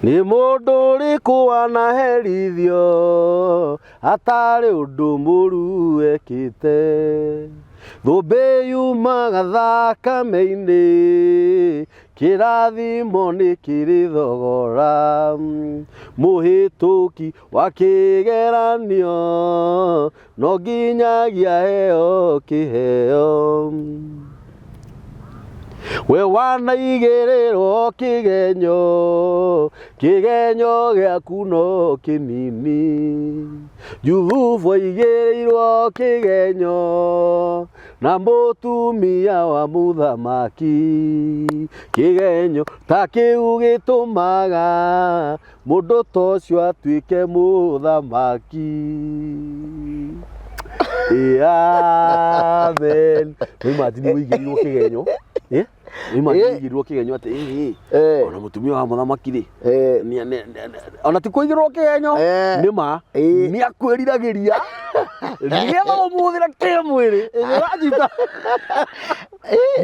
Nĩ mũndũ ũrĩkũ wanaherithio atarĩ ũndũ mũru ekĩte? Thũmbĩ yumaga thakame-inĩ, kĩrathimo nĩ kĩrĩ thogora. Mũhĩtũki wa kĩgeranio no nginyagia aheo kĩheo. We wanaigĩrĩrwo kĩgenyo, kĩgenyo gĩaku no kĩnini. Juthubu aigĩrĩirwo kĩgenyo na mũtumia wa mũthamaki. Kĩgenyo ta kĩu gĩtũmaga mũndũ ta ũcio atuĩke mũthamaki. Amen. Nĩ imagine ũigĩrĩirwo kĩgenyo. Eh? Nĩ imagine ũigĩrĩirwo kĩgenyo atĩ ĩ ĩ ona mũtumia wa mũthamaki rĩ ona ti kũigĩrĩrwo kĩgenyo nĩ ma nĩ akwĩriragĩria nĩgetha ũmũhũthĩre kĩmwĩrĩ. Ũranyita?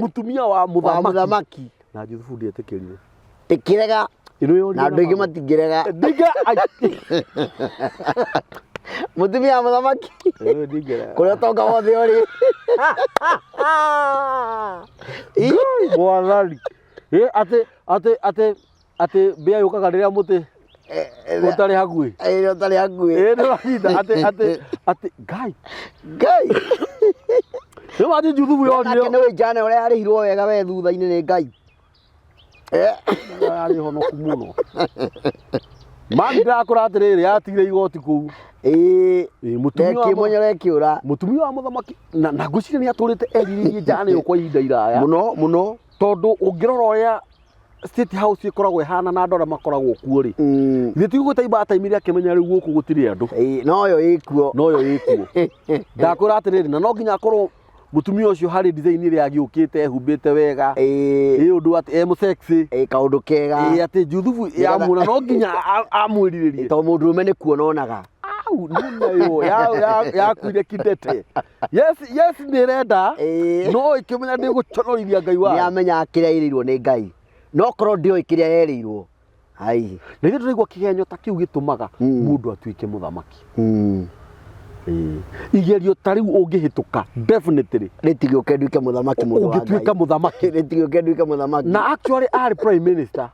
Mũtumia wa Wa mũthamaki. mũthamaki. Na Juthubu ndietĩkĩrire. Ĩkĩrega. Ĩno yonire Na andũ aingĩ baba. matingĩrega. Ndingĩra ai. Mũtumia wa mũthamaki. Ĩno ndingĩra. Kũrĩa ũtonga wothe ũrĩ. Ngai mwathani. Ĩ atĩ atĩ atĩ atĩ mbĩa yũkaga rĩrĩa mũtĩ ũtarĩ hakuhĩ. Ĩrĩa ũtarĩ hakuhĩ. Ĩ nĩũranyita atĩ atĩ atĩ Ngai. Ngai. Nĩ wathi Juthubu Nake yonire. nĩ wĩnjane ũrĩa arĩhirwo wega we thutha-inĩ nĩ Ngai. Arĩ honoku mũno. Mami ndĩrakũra atĩrĩrĩ yatigire igoti kũu. Ĩĩ. Ĩ, mũtumia wa mũthamaki- Ndekĩmonyora ĩkĩũra. mũtumia wa mũthamaki na na ngwĩciria nĩ atũrĩte erirĩirie njana ĩyo kwa ihinda iraya Mũno mũno. tondũ ũngĩrora ũrĩa State House ĩkoragwo ĩhana na andũ arĩa makoragwo kuo rĩ githĩ ti gũgũta ibata-inĩ akĩmenya rĩu gũkũ gũtirĩ andũ. Ĩĩ, noyo ĩkuo. Noyo ĩkuo. Ndakwĩra atĩrĩrĩ, na no nginya akorwo mũtumia ũcio harĩ design ĩrĩa agĩũkĩte ehumbĩte wega, Ĩĩ. ĩ ũndũ atĩ e mũsexy. Ĩĩ, kaũndũ kega. Ĩ atĩ Juthubu yamuona no nginya amwĩrirĩrie. Tondũ mũndũrũme nĩ kuona onaga. Au, nuna ĩyo yakuire kidete. Yes, yes, nĩ ĩrenda. Ĩĩ. No ĩkĩmenya nĩ gũconorithia Ngai Nĩ wayo. amenyaga kĩrĩa ĩrĩirwo nĩ Ngai. No korwo ndĩoĩ kĩrĩa yerĩirwo. Ai. Na ithuĩ tũraigua kĩgenyo ta kĩu gĩtũmaga mũndũ atuĩke mũthamaki. Ĩĩ. Igerio ta rĩu ũngĩhĩtũka definitely Rĩtigĩũke nduĩke mũthamaki mũndũ wa Ngai. ũngĩtuĩka mũthamaki. Rĩtigĩũke nduĩke mũthamaki. Na actually arĩ prime minister.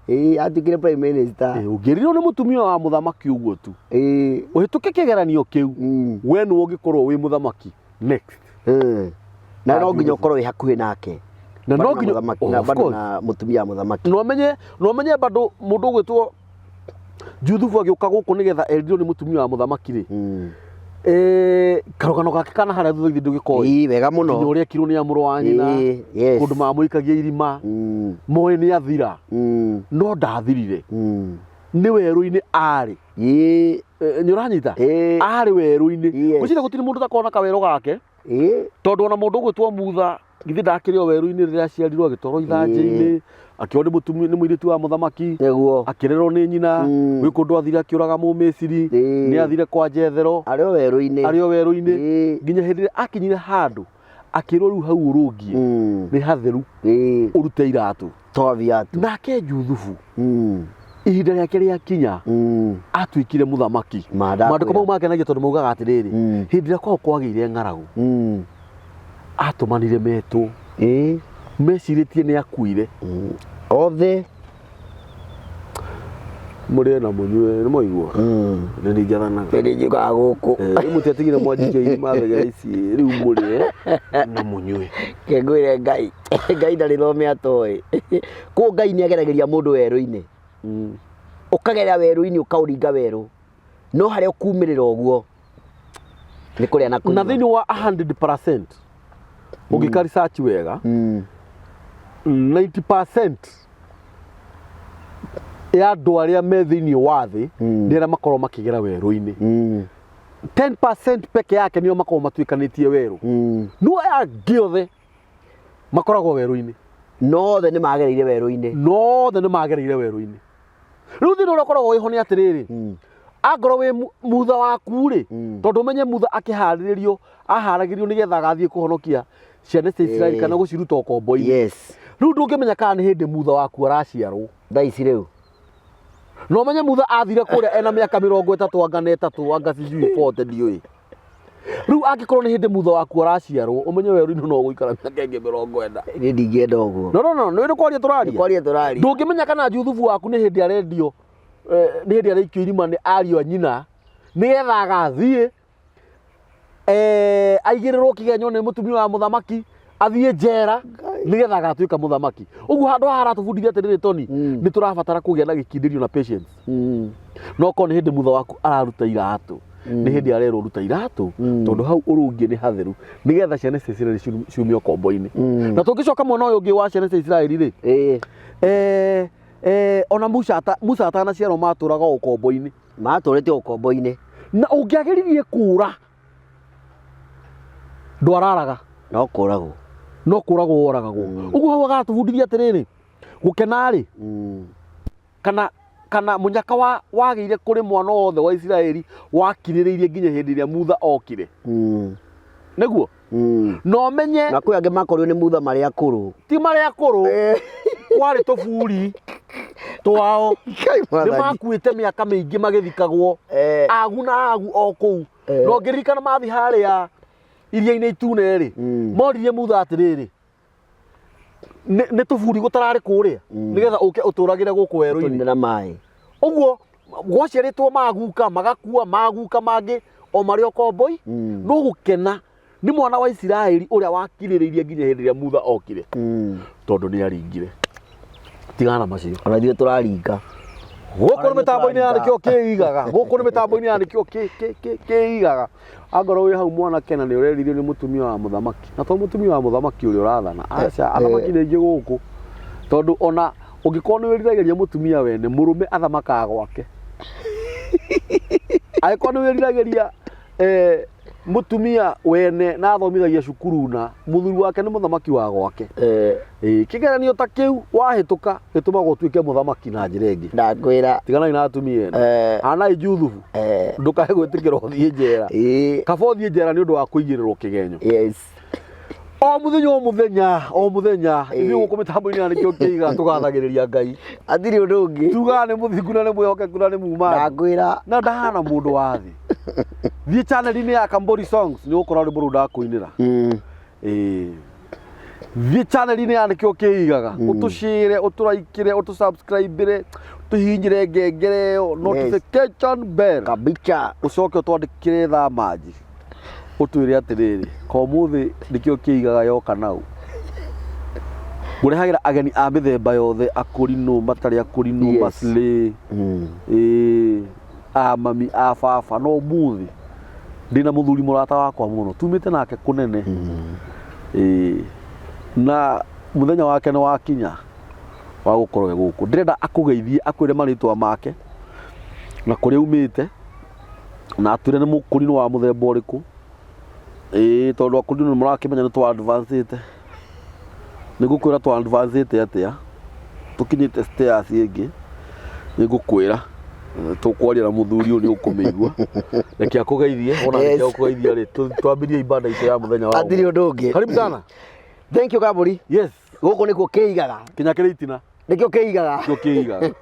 Ĩĩ, atuĩkire prime minister. Ĩĩ, ũngĩrirwo nĩ mũtumia wa mũthamaki ũguo tu. Ĩĩ. Ũhĩtũke kĩgeranio kĩu. We nĩwe ũngĩkorwo wĩ mũthamaki next. Na no nginya ũkorwo wĩ hakuhĩ nake. Na no Bado nginya mũthamaki, Oh, na of bado course. na mũtumia wa mũthamaki. No amenye, no amenye bado mũndũ ũgwĩtwo Juthubu agĩũka gũkũ nĩgetha erirwo nĩ mũtumia wa mũthamaki rĩ. Karũgano gake kana harĩa thutha githĩ ndũgĩkoĩ. Ĩĩ, wega mũno. Nginya ũrĩa ekirwo nĩ amũrũ wa nyina. Ĩĩ, yes. Kũndũ mamũikagia irima. Moĩ nĩ athira. No ndathirire. Nĩ werũ-inĩ arĩ. Ĩĩ. Nĩ ũranyita? Ĩĩ. Arĩ werũ-inĩ. Yes. Ngwĩciria gũtirĩ mũndũ ũtakoragwo na kawero gake. Ĩĩ. Tondũ ona mũndũ ũgwĩtwo Mutha githĩ ndakĩrĩ o werũ-inĩ rĩrĩa aciarirwo agĩtwarwo ithanjĩ-inĩ, akĩoywo nĩ mũtumia, nĩ mũirĩtu wa mũthamaki, Nĩguo. akĩrerwo nĩ nyina, gwĩ kũndũ athire akĩũraga Mũmisiri, nĩ athire kwa Jethero, Arĩ o werũ-inĩ. Arĩ o werũ-inĩ. Ĩĩ. Nginya hĩndĩ ĩrĩa akinyire handũ akĩrwo rĩu hau ũrũngiĩ nĩ hatheru, ũrute iratũ. Toa viatu. Nake Juthubu ihinda rĩake rĩakinya atuĩkire mũthamaki. Ma, ndakwĩra. Maandĩko mau mangenagia tondũ maugaga atĩrĩrĩ, hĩndĩ ĩrĩa kwao kwagĩire ng'aragu, atũmanire metwo. Mecirĩtie nĩ akuire. Othe. Mũrĩe na mũnyue, nĩ mwaigua? Nĩ niĩ njathanaga. Nĩ niĩ njũkaga gũkũ. Rĩu mũtiatigire mwanjikia irima thegere ici, rĩu mũrĩe na mũnyue. Reke ngwĩre Ngai, Ngai ndarĩ thome atoĩ. Kũu Ngai nĩ ageragĩria mũndũ werũ-inĩ. Ũkagera werũ-inĩ ũkaũringa werũ. No harĩa ũkumĩrĩra ũguo nĩ kũrĩa na kũnyua. Na thĩinĩ wa 100% ũngĩka research wega, 90% ya andũ arĩa me thĩinĩ wa thĩ nĩ arĩa makoragwo makĩgera werũ-inĩ. 10% peke yake nĩo makoragwo matuĩkanĩtie werũ. No aya angĩ othe makoragwo werũ-inĩ. No othe nĩ magereire werũ-inĩ. No othe nĩ magereire werũ-inĩ. Rĩu thĩna ũrĩa ũkoragwo wĩho nĩ atĩrĩrĩ, angorwo wĩ mutha waku rĩ, tondũ ũmenye mutha akĩharĩrĩrio, aharagĩrio nĩgetha agathiĩ kũhonokia ciana cia Isiraeli kana gũciruta ũkombo-inĩ. Yes. Rĩu ndũngĩmenya kana nĩ hĩndĩ mutha waku araciarwo. Thaa ici rĩu. No menye Mutha athire kũrĩa ena mĩaka 30 anga na 30 anga sijui 40 ndiũĩ. Rĩu angĩkorwo nĩ hĩndĩ Mutha waku araciarwo, ũmenye werũ-inĩ no ũgũikara mĩaka ĩngĩ 40. Niĩ ndingĩenda ũguo. No no no, nĩ kwaria Nĩ tũraria. kwaria tũraria. Ndũngĩmenya kana Juthubu waku nĩ hĩndĩ arendio, nĩ hĩndĩ araikio irima nĩ ariũ a nyina, nĩgetha agathiĩ aigĩrĩrwo kĩgenyo nĩ mũtumia wa mũthamaki, athiĩ njera nĩgetha agatuĩka mũthamaki. Ũguo handũ haha haratũbundithia atĩrĩrĩ Tony, nĩ tũrabatara kũgĩa na gĩkindĩrio na patience. No korwo nĩ hĩndĩ mutha waku araruta iratũ, nĩ hĩndĩ arerwo ruta iratũ, tondũ hau ũrũngiĩ nĩ hatheru, nĩgetha ciana cia Isiraeli ciume ũkombo-inĩ. Na tũngĩcoka mwena ũyũ ũngĩ wa ciana cia Isiraeli rĩ, ona Musa atanaciarwo matũraga ũkombo-inĩ. Matũrĩte ũkombo-inĩ. Na ũngĩageririe kũra ndwararaga. No kũragwo. No kũragwo woragagwo. Ũguo hau agatũbundithia atĩrĩrĩ, gũkena rĩ, kana mũnyaka wagĩire kũrĩ mwana wothe wa Isiraeli wakirĩrĩirie nginya hĩndĩ ĩrĩa Mutha okire. Nĩguo? No menye Na kwĩ angĩ makorirwo nĩ Mutha marĩ akũrũ. Ti marĩ akũrũ. Kwarĩ tũburi twao. Nĩ makuĩte mĩaka mĩingĩ magĩthikagwo. Agu na agu o kũu. No ngĩririkana mathi harĩa iria-inĩ itune rĩ, moririe Mutha atĩrĩrĩ, nĩ tũburi gũtararĩ kũrĩa, nĩgetha ũke ũtũragĩre gũkũ werũ-inĩ. Tũnine na maĩ. Ũguo gwaciarĩtwo maguka, magakua maguka mangĩ o marĩ ũkomboi, no gũkena nĩ mwana wa Isiraeli ũrĩa wakirĩrĩirie nginya hĩndĩ ĩrĩa Mutha okire, tondũ nĩ aringire. Tigana na macio. Ona ithuĩ tũraringa. Gũkũ nĩ mĩtambo-inĩ ya nĩkĩo kĩigaga. Gũkũ nĩ mĩtambo-inĩ ya nĩkĩo kĩigaga. Angorwo wĩ hau mwanake na nĩ ũreririo nĩ mũtumia wa mũthamaki. Na to mũtumia wa mũthamaki ũrĩa ũrathana. Aca, athamaki nĩ aingĩ gũkũ. Tondũ ona ũngĩkorwo nĩ wĩriragĩria mũtumia wene, mũrũme athamakaga gwake. Angĩkorwo nĩ wĩriragĩria mũtumia wene na athomithagia cukuru na mũthuri wake nĩ mũthamaki wa gwake. Kĩgeranio ta kĩu wahĩtũka gĩtũmaga ũtuĩke mũthamaki na njĩra ĩngĩ. Ndakwĩra. Tiganai na atumia ene. Hanai Juthubu. Ndũkae gwĩtĩkĩra ũthiĩ njera. Kaba ũthiĩ njera nĩ ũndũ wa kũigĩrĩrwo kĩgenyo. O mũthenya, o mũthenya, o mũthenya, ithuĩ gũkũ mĩtambo-inĩ ya nĩkĩo kĩiga tũgathagĩrĩria Ngai. Hatirĩ ũndũ ũngĩ. Tugaga nĩ mũthingu na nĩ mwĩhokeku na nĩ muma. Ndakwĩra. Na ndahana mũndũ wa thĩ. Thiĩ channel-inĩ ya Kambori Songs nĩ ũgũkora rwĩmbo rũu ndakũinĩra. Thiĩ channel-inĩ ya nĩkĩo kĩigaga. Ũtũshare, ũtũraikĩre, ũtũsubscribe-ĩre, ũtũhihinyĩre ngengere ĩyo, notification bell. Kabicha. Ũcoke ũtwandĩkĩre thaa manji. Ũtwĩre atĩrĩrĩ, ko ũmũthĩ nĩkĩo kĩigaga yoka nau. Ngũrehagĩra ageni a mĩthemba yothe, akũrinũ, matarĩ akũrinũ, maslay, a mami, a baba, no ũmũthĩ ndĩna mũthuri mũrata wakwa mũno, tumĩte nake kũnene. Na mũthenya wake nĩ wakinya wa gũkorwo e gũkũ. Ndĩrenda akũgeithie, akwĩre marĩtwa make na kũrĩa aumĩte, na atwĩre nĩ mũkũrinũ wa mũthemba ũrĩkũ. Tondũ akũrinũ nĩ mũrakĩmenya nĩ twa advance-ĩte. Nĩ ngũkwĩra twa advance-ĩte atĩa, tũkinyĩte stairs ĩngĩ, nĩ ngũkwĩra. Tũkwaria na mũthuri ũyũ nĩ ũkũmĩigua. Reke akũgeithie, wona reke akũgeithia rĩ, twambĩrĩrie ibada itũ ya mũthenya wa Hatirĩ ũndũ ũngĩ. Karibu sana. Thank you Kambũri. Yes. Gũkũ nĩkuo kĩigaga. Kinya kĩrĩ itina. Nĩkĩo kĩigaga. Nĩkĩo kĩigaga.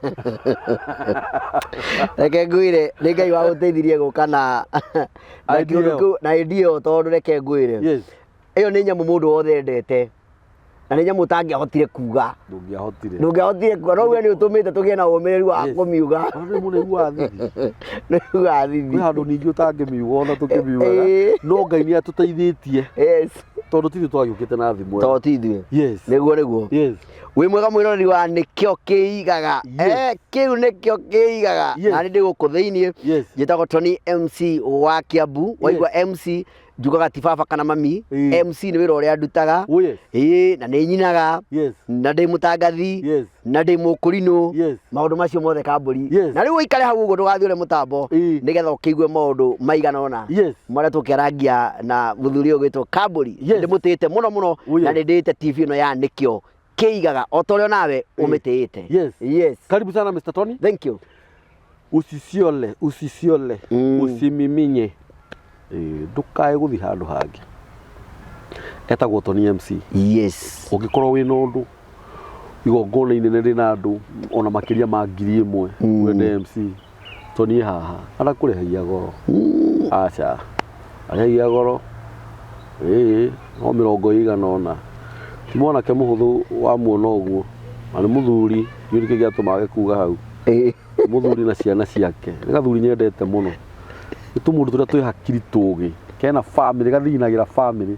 Reke ngwĩre, nĩ Ngai wagũteithirie gũka na Idea kĩũndũ ĩyo. kĩu, na idea ĩyo, tondũ reke ngwĩre. Ĩyo nĩ nyamũ mũndũ wothe endete. Na nĩ nyamũ ũtangĩahotire kuga. Ndũngĩahotire. Ndũngĩahotire kuga. No we nĩ ũtũmĩte tũgĩe na ũmĩrĩru wa kũmiuga. Ona nĩ mũrĩu wa thithi. Nĩ wa thithi. Kwĩ handũ ningĩ ũtangĩmiuga ona tũkĩmiugaga. No Ngai nĩ atũteithĩtie. Tondũ ti ithuĩ twagĩũkĩte na thimũ ĩno. Tondũ ti ithuĩ. Nĩguo, nĩguo. Wĩ mwega mwĩroreri wa nĩkĩo kĩigaga. Kĩu nĩkĩo kĩigaga. Na nĩ ndĩ gũkũ thĩiniĩ. Njĩtagwo Tony MC wa Kiambu. Waigua MC njugaga ti baba kana mami. MC nĩ wĩra ũrĩa ndutaga. Oh, yes. Na nĩ nyinaga. Na ndĩ mũtangathi. Na ndĩ mũkũrinũ. Maũndũ macio mothe Kambũri. Na rĩu ũikare hau ũguo ndũgathiĩ ũrĩa mũtambo. Nĩgetha ũkĩigue maũndũ maigana ũna. Marĩa tũkĩarangia na mũthuri ũyũ ũgwĩtwo Kambũri. Ndĩmũtĩĩte mũno mũno. Oh, yes. Na nĩ ndĩĩte TV ĩno ya nĩkĩo kĩigaga o ta ũrĩa nawe ũmĩtĩĩte. Karibu sana Mr. Tony. Thank you. Usisiole, usisiole, usimiminye. Ndũkae gũthiĩ handũ hangĩ. Etagwo Tony MC. Ũngĩkorwo wĩna ũndũ Igongona inene rĩna andũ ona makĩria ma 1000 wende MC to niĩ haha arakũrĩhagia goro. Aca, arĩhagia goro ĩĩ no mĩrongo ĩigana ũna. Ti mwanake mũhũthũ wamuona ũguo, na nĩ mũthuri, ndiũĩ nĩkĩ gĩatũma age kuga hau. Mũthuri na ciana ciake, nĩ gathuri nyendete mũno. Nĩ tũmũndũ tũrĩa twĩ hakiri tũgĩ, kena bamĩrĩ, gathinagĩra bamĩrĩ.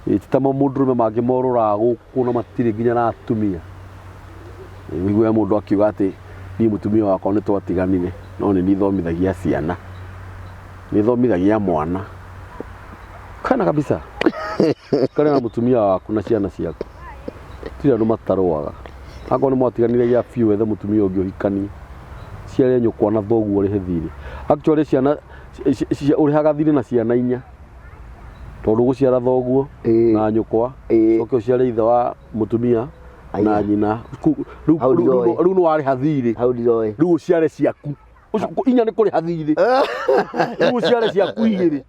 Ĩ ti ta mamũndũrũme mangĩ morũraga gũkũ na matirĩ nginya na atumia. Ũiguaga mũndũ akiuga atĩ niĩ mũtumia wakwa nĩ twatiganire no nĩ niĩ thomithagia ciana, nĩ thomithagia mwana. Kana kabisa kare na mũtumia waku na ciana ciaku. Gũtirĩ andũ matarũaga. Akorwo nĩ mwatiganire gĩa biũ wethe mũtumia ũngĩ ũhikanie. Ciare nyũkwa na thoguo ũrĩhe thirĩ. Actually ciana ũrĩhaga thirĩ na ciana inya. Tondũ ũgũciara thoguo na nyũkwa, ũcoke ũciare ithe wa mũtumia na Aya. nyina. Rĩu Hau ndiroĩ. rĩu nĩ warĩha thirĩ. Hau ndiroĩ. Rĩu ũciare ciaku. Ũcio inya nĩ kũrĩha thirĩ. Rĩu ũciare ciaku igĩrĩ.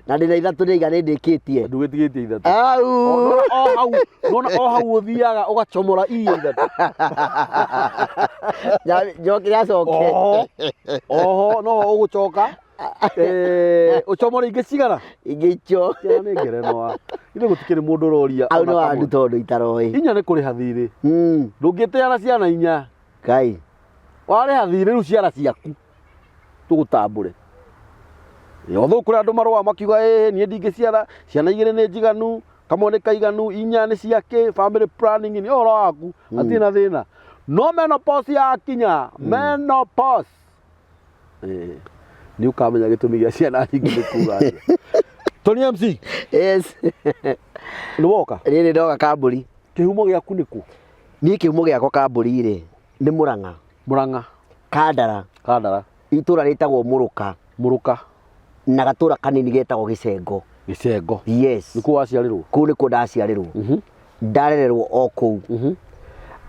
Na ndĩna ithatũ ndĩiga nĩ ndĩkĩtie. Ndũgĩtigĩtie ithatũ. Au. Nona o hau, nona o hau ũthiaga ũgacomora iria ithatũ. Njoke acoke. Oho, oho noho ũgũcoka ũcomore ingĩ cigana? Ingĩ icio. Ciana nĩ ngerenwa. Ithe gũtikĩrĩ mũndũ ũroria. Au ona nĩ wandu kamwe. tondũ itaroĩ. Inya nĩ kũrĩha thirĩ. Ndũngĩtĩana ciana inya. Ngai. Warĩha thirĩ rĩu ciara ciaku tũgũtambũre. Although kũrĩ andũ marũa makiuga ĩĩ niĩ ndingĩciara ciana igĩrĩ nĩ njiganu, kamwe nĩ kaiganu, inya nĩ ciakĩ, family planning nĩ ũhoro waku, hatirĩ na thĩna. No menopause yakinya, menopause nĩ ũkamenya gĩtũmi gĩa ciana nyingĩ nĩ kuga atĩa. Tony MC, Yes. nĩ woka? Niĩ nĩ ndoka kambũri. Kĩhumo gĩaku nĩ kũ? Niĩ kĩhumo gĩakwa kambũri rĩ, nĩ Mũrang'a. Mũrang'a. Kandara. Kandara. Itũra rĩtagwo Mũrũka. Mũrũka. Na gatũra kanini getagwo Gĩcengo. Gĩcengo. Yes. Nĩkuo waciarĩrwo? Kũu nĩkuo ndaciarĩrwo. Ndarererwo o kũu.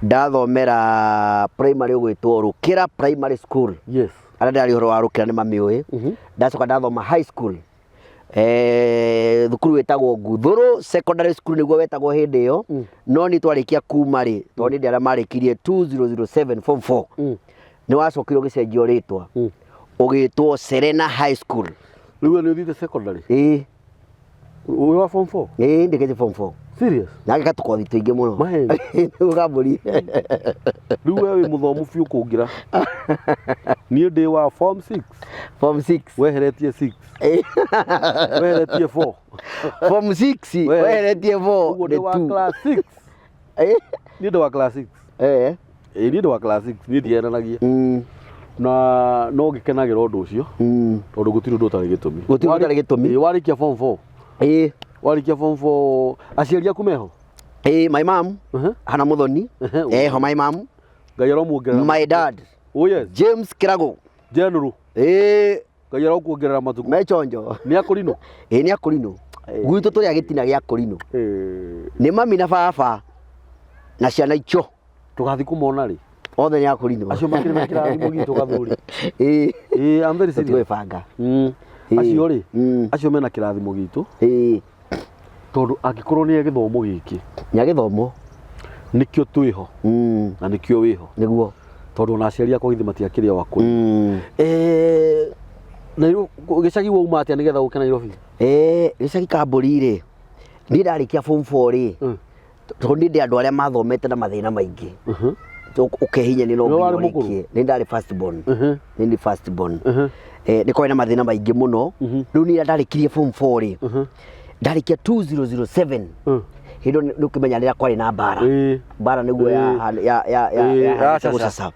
Ndathomera primary ũgwĩtwo Rũkĩra Primary School. Yes. Arĩa ndĩraria ũhoro wa Rũkĩra nĩ mamĩũĩ. Ndacoka ndathoma high school. Thukuru wĩtagwo Nguthũrũ Secondary School nĩguo wetagwo hĩndĩ ĩyo. No niĩ twarĩkia kuma rĩ, tondũ niĩ ndĩ arĩa marĩkirie 2007 form 4. Nĩ wacokire ũgĩcenjio rĩtwa. Ũgĩtwo Serena High School. Rĩu we nĩ ũthiĩte secondary? Ĩĩ. Wĩ wa form 4? Ĩĩ ndĩkĩtie form 4. Serious? Na ngĩka tũkothi tũingĩ mũno. Maheni. Nĩguo kambũri. Rĩu we wĩ mũthomu biũ kũngĩra. Niĩ ndĩ wa form 6. Form 6. Weheretie 6. Weheretie 4. Form 6 weheretie 4. Ũguo ndĩ wa class 6. Niĩ ndĩ wa class 6. Ĩĩ niĩ ndĩ wa class 6, niĩ ndiendanagia. Na no ngĩkenagĩra ũndũ ũcio. Tondũ gũtirĩ ũndũ ũtarĩ gĩtũmi. Gũtirĩ ũndũ ũtarĩ gĩtũmi. Ĩĩ warĩkia form 4. Ĩĩ. Warĩkia form 4 aciari aku meho? Ĩĩ my mom. Hana Muthoni. Eho my mom. Ngai aromuongerera. My dad. Oh yes. James Kirago. General. Ĩĩ. Ngai arokuongerera matukũ. Mechonjo. Nĩ akũrinũ? Ĩĩ nĩ akũrinũ. Gwitũ tũrĩ a gĩtina gĩa kũrinũ. Nĩ mami na baba na ciana icio. Tũgathiĩ kũmona rĩ? Othe nĩ akũrinũ. Acio makĩrĩ me kĩrathimo gitũ gathuri. Ĩĩ. Ĩĩ, I'm very serious. Tũtigwĩbanga. Acio rĩ, acio mena kĩrathimo gitũ. Ĩĩ. Tondũ angĩkorwo nĩ gĩthomo gĩkĩ. Nĩ gĩthomo. Nĩkĩo twĩho. Na nĩkĩo wĩho. Nĩguo. Tondũ ona aciari akwa githĩ matiakĩrĩ o akũrũ. Nairobi, gĩcagi wauma atĩa nĩgetha ũke Nairobi? Gĩcagi kambũri rĩ, niĩ ndarĩkia form 4 rĩ, tondũ niĩ ndĩ andũ arĩa mathomete na mathĩna maingĩ. Ũkehinya nĩ no Nĩwe nginya warĩ mũkũrũ? ũrĩkie. Nĩ ndarĩ first born. Nĩ ndĩ first born. Nĩ kwarĩ na mathĩna maingĩ mũno. Rĩu niĩ ndarĩkirie form 4 rĩ, ndarĩkia 2007. Hĩndĩ ĩyo nĩ ũkĩmenya rĩrĩa kwarĩ na mbara. Mbara nĩguo ya gũcaca.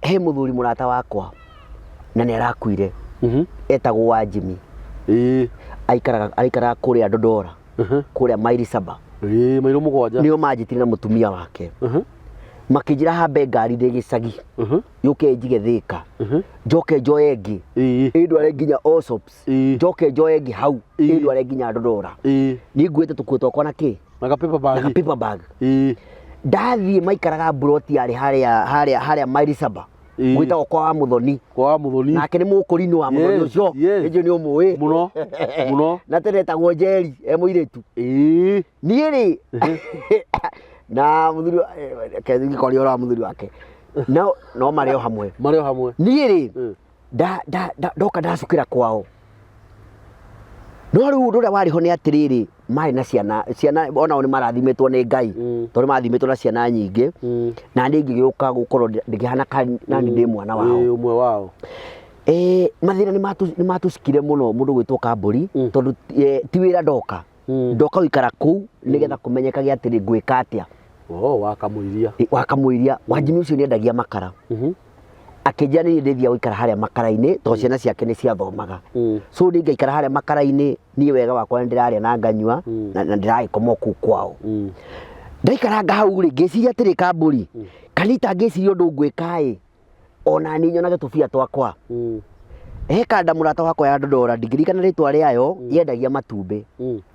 He mũthuri mũrata wakwa na nĩ arakuire. Etagwo Wanjimi. Aikaraga kũrĩa Dodora. Kũrĩa maili 7. Mairo 7. Nĩo manjĩtire na mũtumia wake. Makĩnjĩra hambe ngari ndĩ gĩcagi. Yũke ĩnjige Thĩka. Njoke njoe ĩngĩ. Ĩndware nginya Allsops. Njoke njoe ĩngĩ hau. Ĩndware nginya Dodora. Niĩ nguĩte tũkuo twakwa na kĩ? Na ka paper bag. Na ka paper bag. Ndathiĩ maikaraga mburoti yarĩ harĩa maili 7. Gwĩtagwo kwa wa Muthoni. Kwa wa Muthoni. Nake nĩ mũkũrinũ wa Muthoni ũcio. Ĩnjũ nĩ ũmũĩ. Mũno, mũno. Na tene etagwo Njeri, e mũirĩtu. Niĩ rĩ, Na mũthuri ngĩkoria ũhoro wa mũthuri wake, no no marĩ o hamwe. Marĩ o hamwe. Niĩ rĩ, ndoka ndacukĩra kwao, no rĩu ũndũ ũrĩa warĩ ho nĩ atĩrĩrĩ, marĩ na ciana, ciana onao nĩ marathimĩtwo nĩ Ngai, tondũ nĩ marathimĩtwo na ciana nyingĩ, na niĩ ngĩgĩũka gũkorwo ndĩkĩhana nani ndĩ mwana wao. Ĩĩ, ũmwe wao. Mathĩna nĩ matũcikire mũno, mũndũ gwĩtwo Kambũri, tondũ ti wĩra ndoka, ndoka gũikara kũu nĩgetha kũmenyekage atĩrĩ ngwĩka atĩa. Oh, wakamũiria. Wakamũiria Wanjimi ũcio nĩendagia makara. Akĩnjĩra nĩ ndĩthiaga gũikara harĩa makara-inĩ tondũ ciana ciake nĩ ciathomaga. So niĩ ngaikara harĩa makara-inĩ, niĩ wega wakwa nĩ ndĩrarĩa na nganyua, na ndĩragĩkoma o kũu kwao. Ndaikaranga hau rĩ, ngĩciria atĩrĩ, Kambũri, kanita, ngĩciria ũndũ ngwĩka ĩ, ona niĩ nyonage tũbia twakwa. He kanda mũrata wakwa ya Ndondora, ndingĩririkana rĩtwa rĩayo, yendagia matumbĩ.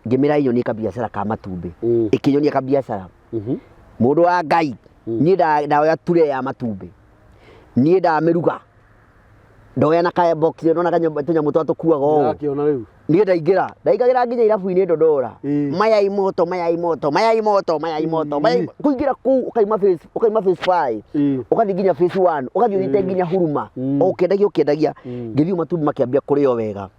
Ngĩmĩra ĩnyonie kabiacara ka matumbĩ. Ĩkĩnyonia kabiacara. Mũndũ wa Ngai, niĩ ndaoya ture ya matumbĩ, niĩ ndamĩruga, ndoya na ka box nona kanyũmba tũnyamũ twa tũkuaga ũũ. Ndĩrakĩona rĩu. Niĩ ndaingĩra, ndaingagĩra nginya irabu-inĩ Ndondora. Mayai moto, mayai moto, mayai moto, mayai moto, mayai kũingĩra kũu ũkaima phase 5, ũgathiĩ nginya phase 1, ũgathiĩ ũthiĩte nginya Huruma, o ũkĩendagia ũkĩendagia. Ngĩthiĩ matumbĩ makĩambia kũrĩo wega,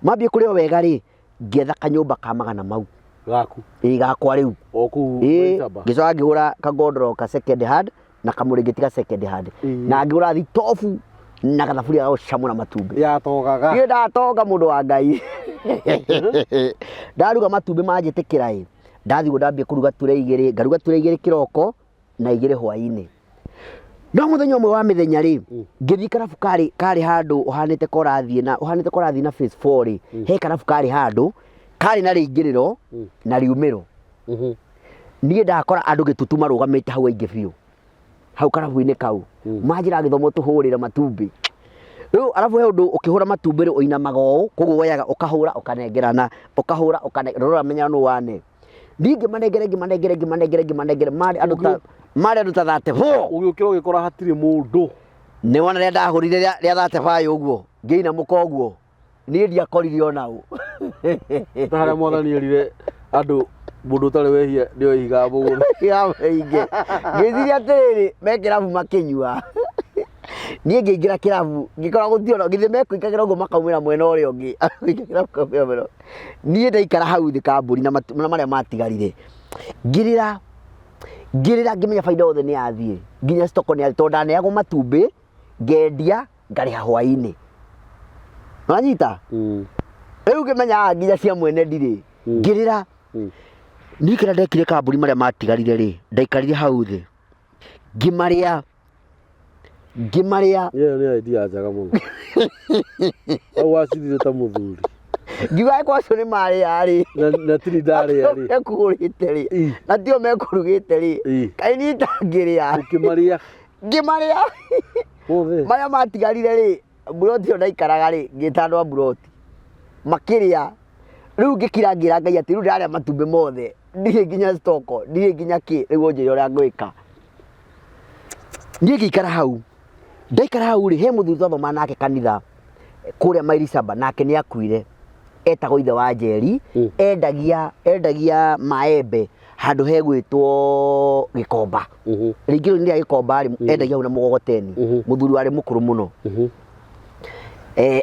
mambia kũrĩo wega rĩ, ngĩetha kanyũmba ka magana mau. Gaku. Ĩĩ, gakwa rĩu. O kũu Maisaba. Ngĩcoka ngĩgũra kagondoro ka second hand na kamũrĩngĩti ka second hand, na ngĩgũra thitobu na gathaburia ga gũcamũra matumbĩ. Yatogaga. Niĩ ndatonga, mũndũ wa Ngai, ndaruga matumbĩ manjĩtĩkĩra ĩ, ndathiĩ ũguo ndambia kũruga ture igĩrĩ, ngaruga ture igĩrĩ kĩroko na igĩrĩ hwainĩ. No mũthenya ũmwe wa mĩthenya rĩ, ngĩthiĩ karabu karĩ handũ ũhanĩte korathiĩ na ũhanĩte korathiĩ na phase 4 rĩ, he karabu karĩ handũ karĩ na rĩingĩrĩro na riumĩro. Niĩ ndakora andũ gĩtutu marũgamĩte hau aingĩ biũ hau karabu-inĩ kau, manjĩra gĩthomo tũhũrĩre matumbĩ rĩu. Arabu he ũndũ ũkĩhũra matumbĩ rĩ, ũinamaga ũũ, koguo woyaga ũkahũra ũkanengerana, ũkahũra ũkanengera, ũramenya nũ wane. Niĩ ngĩmanengere, ngĩmanengere, ngĩmanengere, ngĩmanengere, marĩ andũ ta 34. Ũgĩũkĩra ũgĩkora hatirĩ mũndũ. Nĩ wona rĩrĩa ndahũrire rĩa 35 ũguo, ngĩinamũka ũguo, niĩ ndiakorire ona ũ. Ta harĩa mwathani erire andũ, mũndũ ũtarĩ wehia nĩwe ihiga mũgũrũ. Ya maingĩ, ngĩciria atĩrĩrĩ, me kĩrabu makĩnyua. Niĩ ngĩingĩra kĩrabu ngĩkora gũtirĩ ona, githĩ mekũingagĩra ũguo makaumĩra mwena ũrĩa ũngĩ. Kũingĩra kĩrabu makaumĩra mwena ũrĩa. Niĩ ndaikara hau thĩ kambũri na marĩa matigarire, ngĩrĩra, ngĩrĩra, ngĩmenya baida yothe nĩ yathiĩ, nginya stoko nĩ yathiĩ, tondũ ndaneagwo matumbĩ ngendia ngarĩha hwainĩ, wanyita? Rĩu ngĩmenya haha nginya cia mwene ndirĩ. Ngĩrĩra. Niĩ kĩrĩa ndekire, kambũri marĩa matigarire rĩ, ndaikarire hau thĩ ngĩmarĩa, ngĩmarĩa. Ĩyo nĩ idea njega mũno. Hau wacirire ta mũthuri. Ngiuga angĩkorwo acio nĩ marĩa rĩ, Na tiri ndarĩa rĩ. Mekũgũrĩte rĩ, na tio mekũrugĩte rĩ, kaĩ niĩ itangĩrĩa? Ũkĩmarĩa. Ngĩmarĩa. Mothe. Marĩa matigarire rĩ, mburoti ĩyo ndaikaraga rĩ, ngĩta andũ a mburoti makĩrĩa. Rĩu ngĩkira, ngĩra Ngai atĩ rĩu ndĩrarĩa matumbĩ mothe, ndirĩ nginya stoko, ndirĩ nginya kĩ, rĩu ũnjĩre ũrĩa ngwĩka. Niĩ ngĩikara hau, ndaikara hau rĩ, he mũthuri twathomaga nake kanitha kũrĩa Mairisaba, nake nĩ akuire, etagwo ithe wa Njeri. Endagia maembe handũ hegwĩtwo Gĩkomba, rĩingĩrĩro-inĩ rĩa Gĩkomba rĩ, endagia hau na mũgogoteni. Mũthuri warĩ mũkũrũ mũno.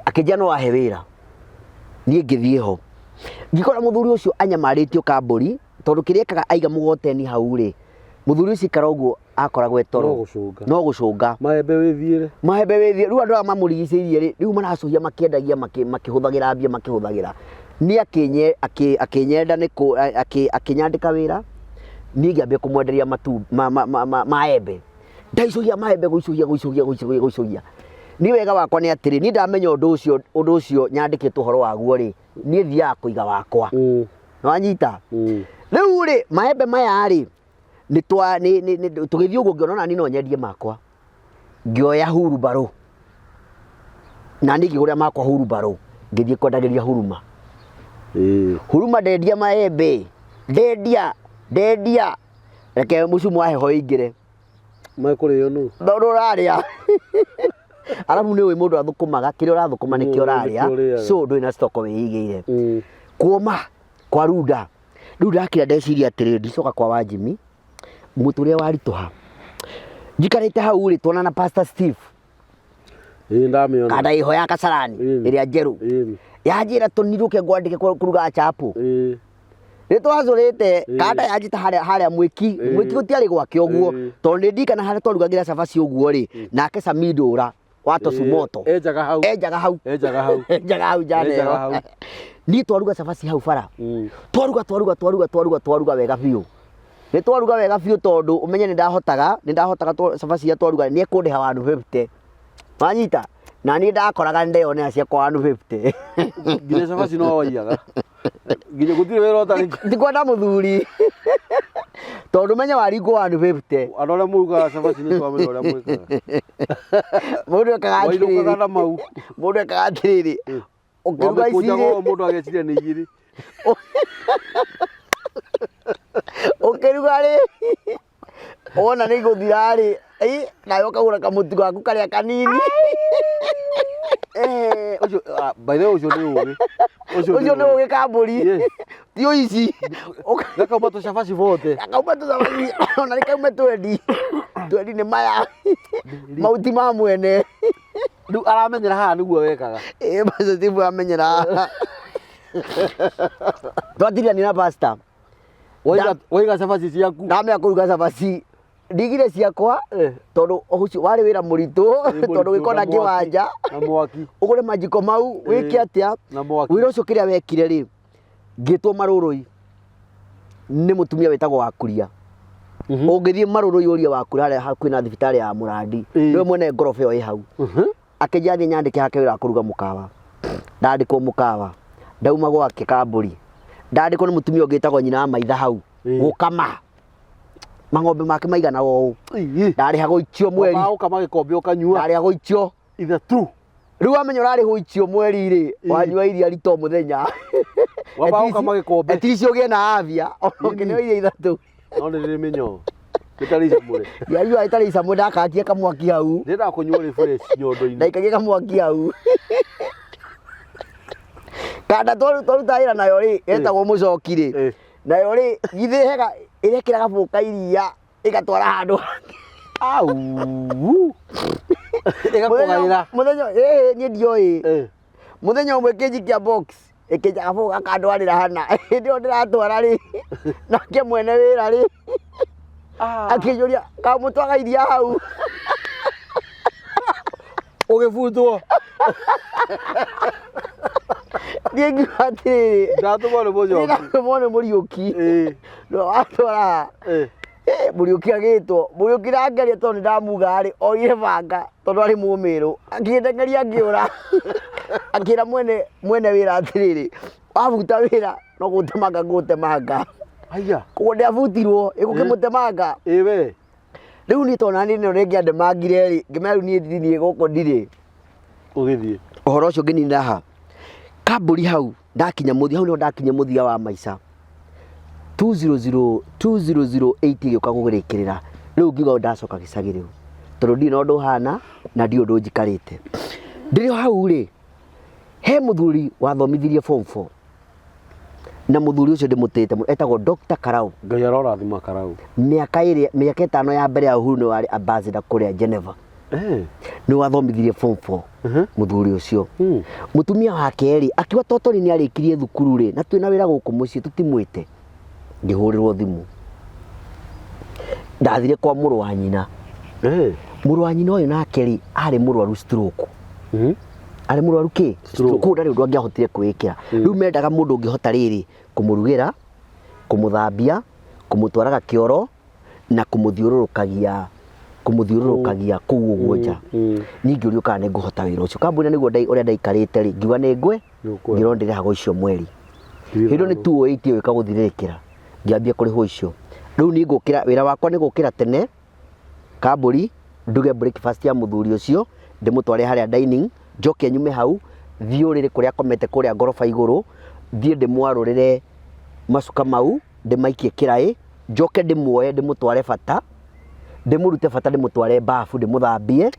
Akĩnjĩra no ahe wĩra. Niĩ ngĩthiĩ ho, ngĩkora mũthuri ũcio anyamarĩtio kambũri, tondũ kĩrĩa ekaga, aiga mũgogoteni hau rĩ, mũthuri ũcio ikara ũguo akoragwo e toro. No gũcũnga. No gũcũnga. Maembe wĩthiĩre. Maembe wĩthiĩ. Rĩu andũ aya mamũrigicĩirie rĩ, rĩu maracũhia makĩendagia, makĩhũthagĩra mbia makĩhũthagĩra. Niĩ akĩnyenda nĩ kũ akĩnyandĩka wĩra. Niĩ ngĩambia kũmwenderia maembe, ndaicũhia maembe, gũicũhia, gũicũhia, gũicũhia, gũicũhia. Niĩ wega wakwa nĩ atĩrĩ, niĩ ndamenya ũndũ ũcio nyandĩkĩtwo ũhoro waguo rĩ, niĩ thiaga kũiga wakwa. Nĩwanyita? Rĩu rĩ, maembe maya rĩ, nĩ twa nĩ nĩ nĩ tũgĩthiĩ ũguo, ngĩona ona niĩ no nyendie makwa. Ngĩoya hurumbarũ na niĩ ngĩgũra makwa hurumbarũ, ngĩthiĩ kwendagĩria Huruma. Huruma ndendia maembe, ndendia, ndendia, reke mũcumu wa heho ĩingĩre. Mekũrĩo nũ? Tondũ ũrarĩa, arabu nĩ ũĩ mũndũ athũkũmaga kĩrĩa ũrathũkũma nĩkĩo ũrarĩa. Nĩkĩo ũrĩaga. So ndũrĩ na stock wĩigĩire. Kuoma kwa runda, rĩu ndakira ndeciria atĩrĩrĩ, ndicoka kwa Wanjimi. Mũtũrĩre waritũha. Njikarĩte hau rĩ, tuonana Pastor Steve. Ĩĩ ndamĩona. Kanda ĩho ya Kasarani ĩrĩa njerũ. Yanjĩra tũnirũke ngwandĩke kũruga chapo. Nĩ twacũrĩte kanda yanjĩta harĩa harĩa mwĩki mwĩki gũtiarĩ gwake ũguo tondũ nĩ ndirikana harĩa twarugagĩra cabaci ũguo rĩ nake Sami Ndũra wa Tosumoto Enjaga hau. Enjaga hau. Enjaga hau. Enjaga hau njana Enjaga ĩyo. hau. Niĩ twaruga cabaci hau bara. Twaruga twaruga twaruga twaruga twaruga wega biũ. Nĩ twaruga wega biũ tondũ ũmenye nĩ ndahotaga nĩ ndahotaga cabaci iria twaruga nĩ ekũndĩha 150. Wanyita? Na niĩ ndakoraga nĩ ndeyonera ciakwa 150. Nginya cabaci no waiyaga. Nginya gũtirĩ wĩra ũtarĩ. Ndikwenda mũthuri. Tondũ ũmenye waringwo 150. Andũ arĩa mũrugaga cabaci nĩ twamenya ũrĩa mwĩkaga. Mũndũ ekaga Wainũkaga atĩrĩrĩ. na mau. Mũndũ ekaga atĩrĩrĩ. Ũkĩruga ici Wamĩkũnjaga rĩ. ũũ mũndũ ageciria nĩ igĩrĩ. Ũkĩruga rĩ. Wona nĩ igũthira rĩ. Nawe ũkagũra kamũtu gaku karĩa kanini. Eh, ũcio ah, by the way ũcio nĩ ũgĩ. Ũcio nĩ ũgĩ kambũri. Yes. Ti ũici. Gakauma tũcabaci bote. Gakauma tũcabaci ona nĩ kaume twendi. Twendi nĩ maya. Mahuti ma mwene. Rĩu aramenyera haha nĩguo wekaga. Ĩĩ Pastor Steve amenyera haha. Twatirania na pastor. Waiga waiga cabaci ciaku. Ndamenya kũruga cabaci. Ndigire ciakwa Eh. tondũ ũcio warĩ wĩra mũritũ Wĩ tondũ mũritũ, wĩkona na mwaki, kĩwanja Na mwaki. ũgũre majiko mau wĩke Eh, atĩa na mwaki. wĩra ũcio kĩrĩa wekire rĩ ngĩtwo marũrũi nĩ mũtumia wĩtagwo Wakuria. Ũngĩthiĩ marũrũi ũrie Wakuria harĩa hakuhĩ na thibitarĩ ya Mũrandi nĩwe mwene ngoroba ĩyo ĩ hau. Akĩnjĩra thiĩ nyandĩke hake wĩra wa kũruga mũkawa. Ndandĩkwo mũkawa ndauma gwake Kambũri ndandĩkwo nĩ mũtumia ũngĩ wĩtagwo nyina wa maitha hau gũkama mang'ombe make maigana ũũ. Ndarĩhagwo icio mweri. Wambaga gũkama gĩkombe ũkanyua. Ndarĩhagwo icio. Ithatũ. Rĩu wamenya ũrarĩhwo icio mweri rĩ, wanyua iria rita o mũthenya. Wambaga gũkama gĩkombe. At least ũgĩe na afya ũkĩnyua iria ithatũ. No nĩ rĩrĩ mĩnyoo. Rĩtarĩ icamũre. Ndianyua rĩtarĩ icamũre ndakakia kamwaki hau. Ndĩrendaga kũnyua rĩ fresh nyondo-inĩ. Ndaikagia kamwaki hau. Kanda twaruta wĩra nayo rĩ, ĩtagwo mũcoki rĩ. Nayo rĩ, githĩ hega ĩrekĩra gabũyũ ka iria ĩgatwara handũ hangĩ. Au. Ĩgakũgaĩra. Mũthenya ĩĩ niĩ ndioĩ. Mũthenya ũmwe ĩkĩnjikia box ĩkĩnja gabũyũ gakandwarĩra hana. Hĩndĩ ĩyo ndĩratwara rĩ, nake mwene wĩra rĩ, akĩnjũria kamũtwaga iria hau. Ũgĩbutwo. Niĩ ngiuga atĩrĩrĩ. Ndatũmwo nĩ mũcoki. Ndatũmwo nĩ Mũriũki. Nĩwe watwara. Mũriũki agĩtwo. Mũriũki ndangeria tondũ nĩ ndamuga rĩ, oire banga tondũ arĩ mũmĩrũ. Akĩndengeria ngĩũra. Akĩra mwene mwene wĩra atĩrĩrĩ, wabuta wĩra no gũtemanga ngũgũtemanga. Haiya. Koguo ndiabutirwo, ĩgũkĩmũtemanga. Ĩ we. Rĩu niĩ tondũ nani nĩ rĩngĩ andemangire rĩ, ngĩmera rĩu niĩ ndirĩ gũkũ ndirĩ. Ũgĩthiĩ. Ũhoro ũcio ngĩninĩra ha? Kambũri hau ndakinya mũthia, hau nĩho ndakinya mũthia wa maica. 200 2008 ĩgĩũka gũgĩrĩkĩrĩra. Rĩu ngiuga ndacoka gĩcagi rĩu. Tondũ ndirĩ na ũndũ hana na ndirĩ ũndũ njikarĩte. Ndĩrĩ o hau rĩ, he mũthuri wathomithirie form 4. Na mũthuri ũcio ndĩmũtĩĩte mũno, etagwo Dr. Karau. Ngai arorathima Karau. Mĩaka ĩrĩa, mĩaka ĩtano ya mbere ya Uhuru nĩwe warĩ ambassador kũrĩa Geneva. Nĩwe wathomithirie form 4 mũthuri ũcio. Mũtumia wake rĩ, akiuga Totori nĩ arĩkirie thukuru rĩ, na twĩna wĩra gũkũ mũciĩ tũtimwĩte. Ngĩhũrĩrwo thimũ. Ndathire kwa mũrũ wa nyina. Mũrũ wa nyina ũyũ nake rĩ, arĩ mũrwaru stroke. Arĩ mũrwaru kĩ? Stroke. Koguo ndarĩ ũndũ angĩahotire kwĩĩkĩra. Rĩu mendaga mũndũ ũngĩhota rĩrĩ, kũmũrugĩra, kũmũthambia, kũmũtwaraga kĩoro, na kũmũthiũrũrũkagia kũmũthiũrũrũkagia kũu ũguo nja. Niĩ ngĩũrio kana nĩ ngũhota wĩra ũcio. Kambuni nĩguo ũrĩa ndaikarĩte rĩ, ngiuga nĩ ngwe, ngĩrwo ndĩrĩhagwo icio mweri. Hĩndĩ ĩyo nĩ 208 ĩgĩũka gũthirĩrĩkĩra, ngĩambia kũrĩhwo icio. Rĩu niĩ ngũkĩra, wĩra wakwa nĩ gũkĩra tene, kambũri, nduge breakfast ya mũthuri ũcio, ndĩmũtware harĩa dining, njoke nyume hau, thiĩ ũrĩrĩ kũrĩa akomete kũrĩa ngoroba igũrũ, thiĩ ndĩmwarũrĩre macuka mau, ndĩmaikie kĩraĩ, njoke ndĩmuoye ndĩmũtware bata, ndĩmũrute bata ndĩmũtware bafu ndĩmũthambie,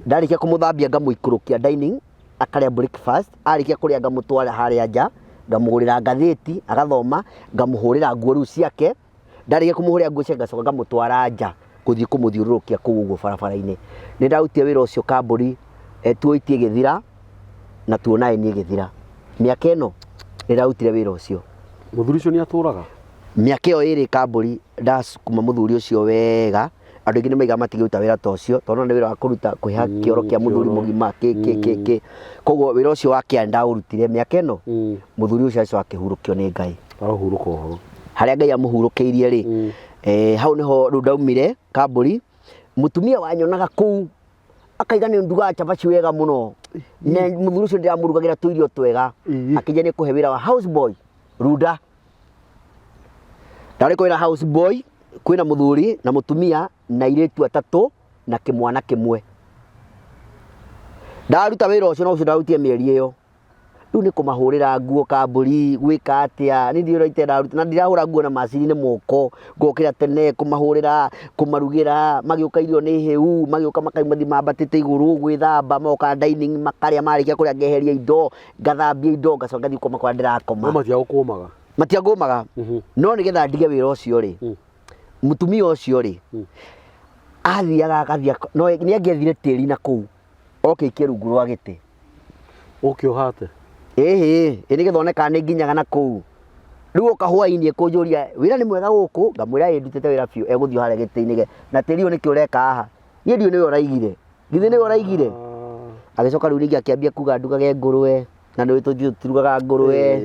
ndarĩkia kũmũthambia ngamũikũrũkia dining, akarĩa breakfast, arĩkia kũrĩa ngamũtwara harĩa nja, ngamũgũrĩra ngathĩti, agathoma, ngamũhũrĩra nguo rĩu ciake, Ndarĩkia kũmũhũrĩra nguo ciake ngacoka ngamũtwara nja gũthiĩ kũmũthiũrũrũkia kũu ũguo barabara-inĩ. Nĩ ndarutire wĩra ũcio kambũri 280 ĩgĩthira na 209 ĩgĩthira. Mĩaka ĩno nĩ ndarutire wĩra ũcio. Mũthuri ũcio nĩ atũraga? Mĩaka ĩyo ĩrĩ kambũri ndasukuma mũthuri ũcio wega, andũ aingĩ nĩ maigaga matingĩruta wĩra ta ũcio tondũ nĩ wĩra wa kũruta kwĩha kĩoro kĩa mũthuri kĩoro. Mũgima kĩ kĩ kĩ kĩ. Koguo wĩra ũcio wa kĩa ndaũrutire mĩaka ĩno, mũthuri ũcio agĩcoka akĩhurũkio nĩ Ngai. Arohurũka ũhoro. Harĩa Ngai amũhurũkĩirie rĩ, hau nĩho rĩu ndaumire kambũri. Mũtumia wanyonaga kũu akaiga nĩ ndugaga cabaci wega mũno na mũthuri ũcio ndĩramũrugagĩra tũirio twega, akĩnjia nĩ kũhe wĩra wa house boy Runda. Ndarĩ kwĩra house boy kwĩna mũthuri na mũtumia na airĩtu atatũ na kĩmwana kĩmwe. Ndaruta wĩra ũcio na ũcio ndarutire mĩeri ĩyo. Rĩu nĩ kũmahũrĩra nguo kambũri, gwĩka atĩa, niĩ ndiũĩ ũrĩa itendaruta na ndirahũra nguo na macini nĩ moko, ngokĩra tene kũmahũrĩra, kũmarugĩra, magĩũka irio nĩ hĩu, magĩũka makauma mambatĩte igũrũ gwĩthamba, magoka dining makarĩa, marĩkia kũrĩa ngeheria indo, ngathambia indo, ngacoka ngathiĩ gũkoma kũrĩa ndĩrakoma. No matiagũkũmaga? Matiangũmaga. No nĩgetha ndige wĩra ũcio rĩ, mũtumia ũcio rĩ, athiaga agathiĩ, no nĩ angĩethire tĩri na kũu, oke aikie rungu rwa gĩtĩ. Ũke ũhate? Ĩhĩ, ĩ nĩgetha one kana nĩ nginyaga na kũu. Rĩu oka hwainĩ ekũnjũria wĩra nĩ mwega gũkũ, ngamwĩra ĩ ndutĩte wĩra biũ, egũthiĩ o harĩa gĩtĩ-inĩ na tĩri ũyũ nĩkĩ ũreka haha? Niĩ ndiũĩ nĩwe ũraigire. Githĩ nĩwe ũraigire? Agĩcoka rĩu rĩngĩ akĩambia kuga ndugage ngũrwe, na nĩ tũthiĩ tũtirugaga ngũrwe.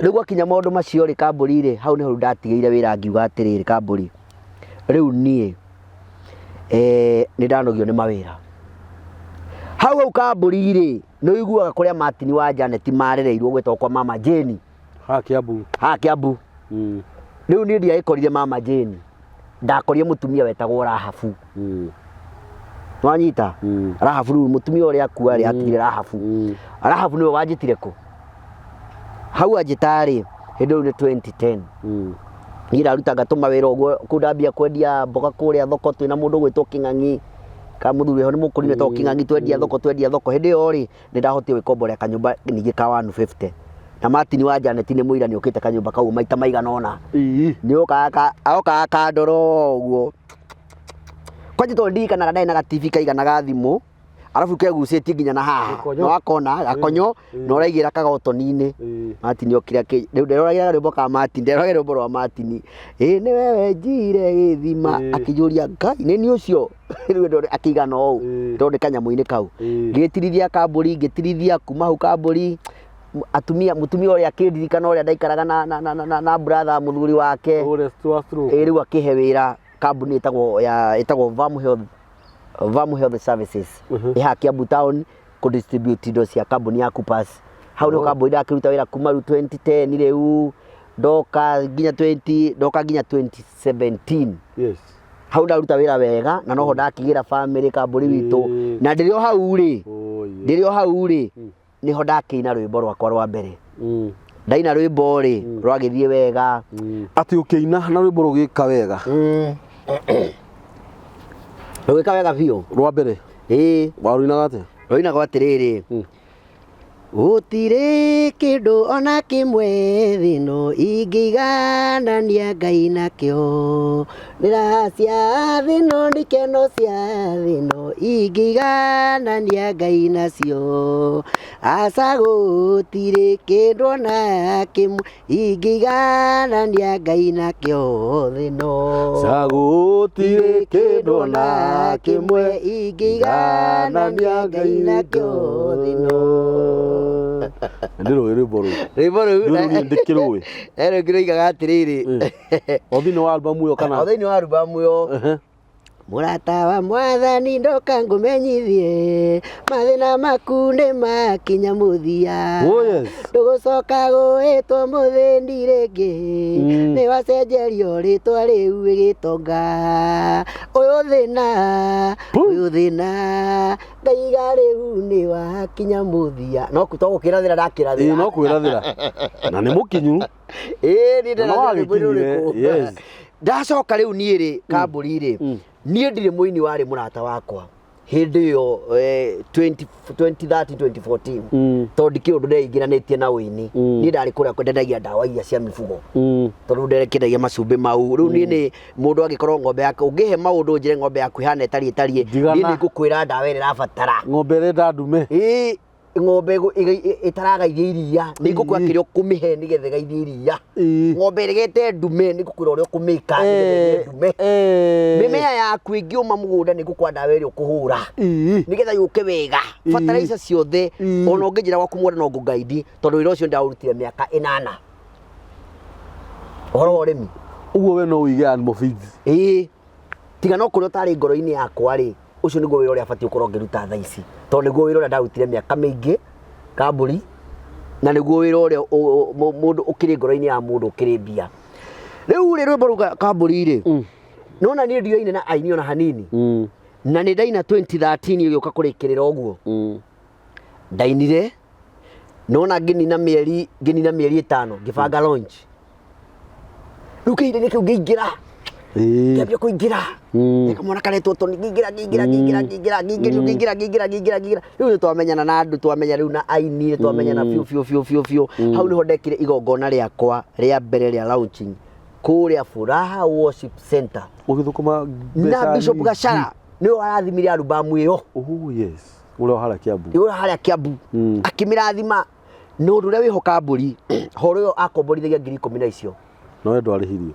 Rĩu gwakinya maũndũ macio rĩ, kambũri rĩ, hau nĩho rĩu ndatigĩire wĩra ngiuga atĩrĩrĩ, kambũri, rĩu niĩ nĩ ndanogio nĩ mawĩra. Hau hau kambũri rĩ, nĩ ũiguaga kũrĩa Martin wa Janet marereirwo gwĩtagwo kwa Mama Jane. Haha Kiambu. Haha Kiambu. Rĩu niĩ ndiagĩkorire Mama Jane, ndakorire mũtumia wetagwo Rahabu. Nĩwanyita? Rahabu rĩu mũtumia ũrĩa akua rĩ, atigire Rahabu. Rahabu nĩwe wanjĩtire kũ? Hau anjĩta rĩ, hĩndĩ ĩyo nĩ 2010. Niĩ ndarutaga tũmawĩra ũguo, kũu ndambia kwendia mboga kũrĩa thoko twĩna mũndũ ũgwĩtwo Kĩng'ang'i, ka mũthuri wĩho nĩ mũkũrinũ etagwo Kĩng'ang'i, twendia thoko twendia thoko. Hĩndĩ ĩyo rĩ, nĩ ndahotire gwĩkomborera kanyũmba ningĩ ka 150. Na Martin wa Janet nĩ mũira nĩ okĩte kanyũmba kau maita maigana ũna. Nĩ okaga okaga kandora ũguo. Kwanja tondũ ndirikanaga ndarĩ na ga TV kaigana thimũ, arabu kegucĩtie nginya na haha. Gakonyo. Na wakona gakonyo na ũraigĩra kagotoni-inĩ. Martin okire akĩ rĩu nderoragĩra rwĩmbo ka Martin, nderoragĩra rwĩmbo rwa Martin. Ĩ nĩwe wenjire gĩthima, akĩnjũria Ngai nĩ niĩ ũcio? Rĩu ndore akĩigana ũũ tondũ nĩ kanyamũ-inĩ kau. Ngĩtirithia kambũri, ngĩtirithia kuma hau kambũri, atumia mũtumia ũrĩa akĩndirikana ũrĩa ndaikaraga na na na na na brother mũthuri wake. Ũrĩa wa stroke. Ĩ rĩu akĩhe wĩra kambuni ĩtagwo ya ĩtagwo Vam Health, Vam Health Services. Ĩ haha Kiambu town kũ distribute indo cia kambuni ya Coopers. Hau nĩho kambuni ndakĩruta wĩra kuma rĩu 2010 rĩu ndoka nginya 20 ndoka nginya 2017. Hau ndaruta wĩra wega na noho ndakĩgĩra family kambuni witũ. Na ndĩrĩ o hau rĩ, ndĩrĩ o hau rĩ, nĩho ndakĩina rwĩmbo rwakwa rwa mbere. Ndaina rwĩmbo rĩ, rwagĩthiĩ wega. Atĩ ũkĩina na rwĩmbo rũgĩka wega? Rũgĩka wega biũ. Rwa mbere? Ĩĩ. Warũinaga atĩa? Rũinagwo atĩrĩrĩ, gũtirĩ kĩndũ ona kĩmwe thĩ ĩno ingĩiganania Ngai nakĩo, nĩ raha cia thĩ ĩno nĩ ikeno cia thĩ ĩno ingĩiganania Ngai nacio, aca gũtirĩ kĩndũ ona kĩmwe ingĩiganania Ngai nakĩo thĩ ĩno. Aca gũtirĩ kĩndũ ona kĩmwe ingĩiganania Ngai nakĩo thĩ ĩno. Ndĩrũĩ rwĩmbo rũu. Rwĩmbo rũu Rũu niĩ ndĩkĩrũĩ. He rũngĩ rũigaga atĩrĩrĩ. O thĩinĩ wa album ĩyo kana? O thĩinĩ wa album ĩyo. Mũrata wa mwathani ndoka ngũmenyithie mathĩna maku nĩ makinya mũthia. Oh, yes. Ndũgũcoka gwĩtwo mũthĩni rĩngĩ, nĩ wacenjerio rĩtwa rĩu gĩtonga. Ũyũ thĩna, ũyũ thĩna, ngaiga rĩu nĩ wakinya mũthia. No to gũkĩrathĩra ndakĩrathĩra. Ĩĩ no kwĩrathĩra. Na nĩ mũkinyu. Ĩĩ niĩ Na no ndĩrathĩra rwĩmbo wagĩkinyire, rũrĩkũ. yes. Ndacoka rĩu niĩ rĩ, kambũri rĩ, niĩ ndirĩ mũini warĩ mũrata wakwa. Hĩndĩ ĩyo 20 2013 2014, tondũ ndikĩrĩ ũndũ ndeingĩranĩtie na ũini. Niĩ ndarĩ kũrĩa kwendagia ndawa iria cia mifugo, tondũ nderekendagia macumbĩ mau. Rĩu niĩ nĩ mũndũ angĩkorwo ng'ombe yake, ũngĩhe maũndũ njĩre ng'ombe yaku ĩhana ĩtariĩ ĩtariĩ, Ndigana. niĩ nĩ ngũkwĩra ndawa ĩrĩa ĩrabatara. Ng'ombe ĩrenda ndume. Ĩĩ, ng'ombe ĩtaragaithia iria, nĩ ngũkwĩra kĩrĩa ũkũmĩhe nĩgetha ĩgaithie iria. Ng'ombe ĩregete ndume, nĩ ngũkwĩra ũrĩa ũkũmĩka nĩgetha ĩgĩe ndume. Mĩmea yaku ĩngĩũma mũgũnda, nĩ ngũkwĩra ndawa ĩrĩa ũkũhũra nĩgetha yũke wega. Fertilizer ciothe. Ona ũngĩnjĩra gwaku mũgũnda no ngũgaidi, tondũ wĩra ũcio ndaũrutire mĩaka 8, ũhoro wa ũrĩmi. Ũguo we no ũige animal feeds. Ĩĩ, tiga no kũrĩa ũtarĩ ngoro-inĩ yakwa rĩ, ũcio nĩguo wĩra ũrĩa batiĩ gũkorwo ngĩruta thaa ici, tondũ nĩguo wĩra ũrĩa ndarutire mĩaka mĩingĩ kambũri, na nĩguo wĩra ũrĩa mũndũ ũkĩrĩ ngoro-inĩ ya mũndũ ũkĩrĩ mbia. Rĩu rĩ, rwĩmbo rũu kambũri rĩ, nona niĩ ndioine na aini ona hanini. Na nĩ ndaina 2013 ĩgĩũka kũrĩkĩrĩra ũguo. Ndainire nona ngĩnina mĩeri 5 ngĩbanga launch. Rĩu kĩhinda-inĩ kĩu ngĩingĩra, ngĩambia kũingĩra. Kamwana karetwo Tony, ngĩingĩra ngĩingĩra ngĩingĩra ngĩingĩra ngĩingĩrio ngĩingĩra ngĩingĩra ngĩingĩra ngĩingĩra. Rĩu nĩ twamenyana na andũ, twamenya rĩu na aini, nĩ twamenyana biũ biũ biũ biũ biũ. Hau nĩho ndekire igongona rĩakwa rĩa mbere rĩa launching kũrĩa Furaha Worship Center. Ũgĩthũkũma Na mbeca Bishop nyingĩ. Gachara nĩwe warathimire alubamu ĩyo. Oh yes, ũrĩa wa harĩa Kiambu. Ũrĩa harĩa Kiambu. Akĩmĩrathima na ũndũ ũrĩa wĩho kambũri horo ĩyo akomborithagia 10,000 na icio. No we ndwarĩhirio.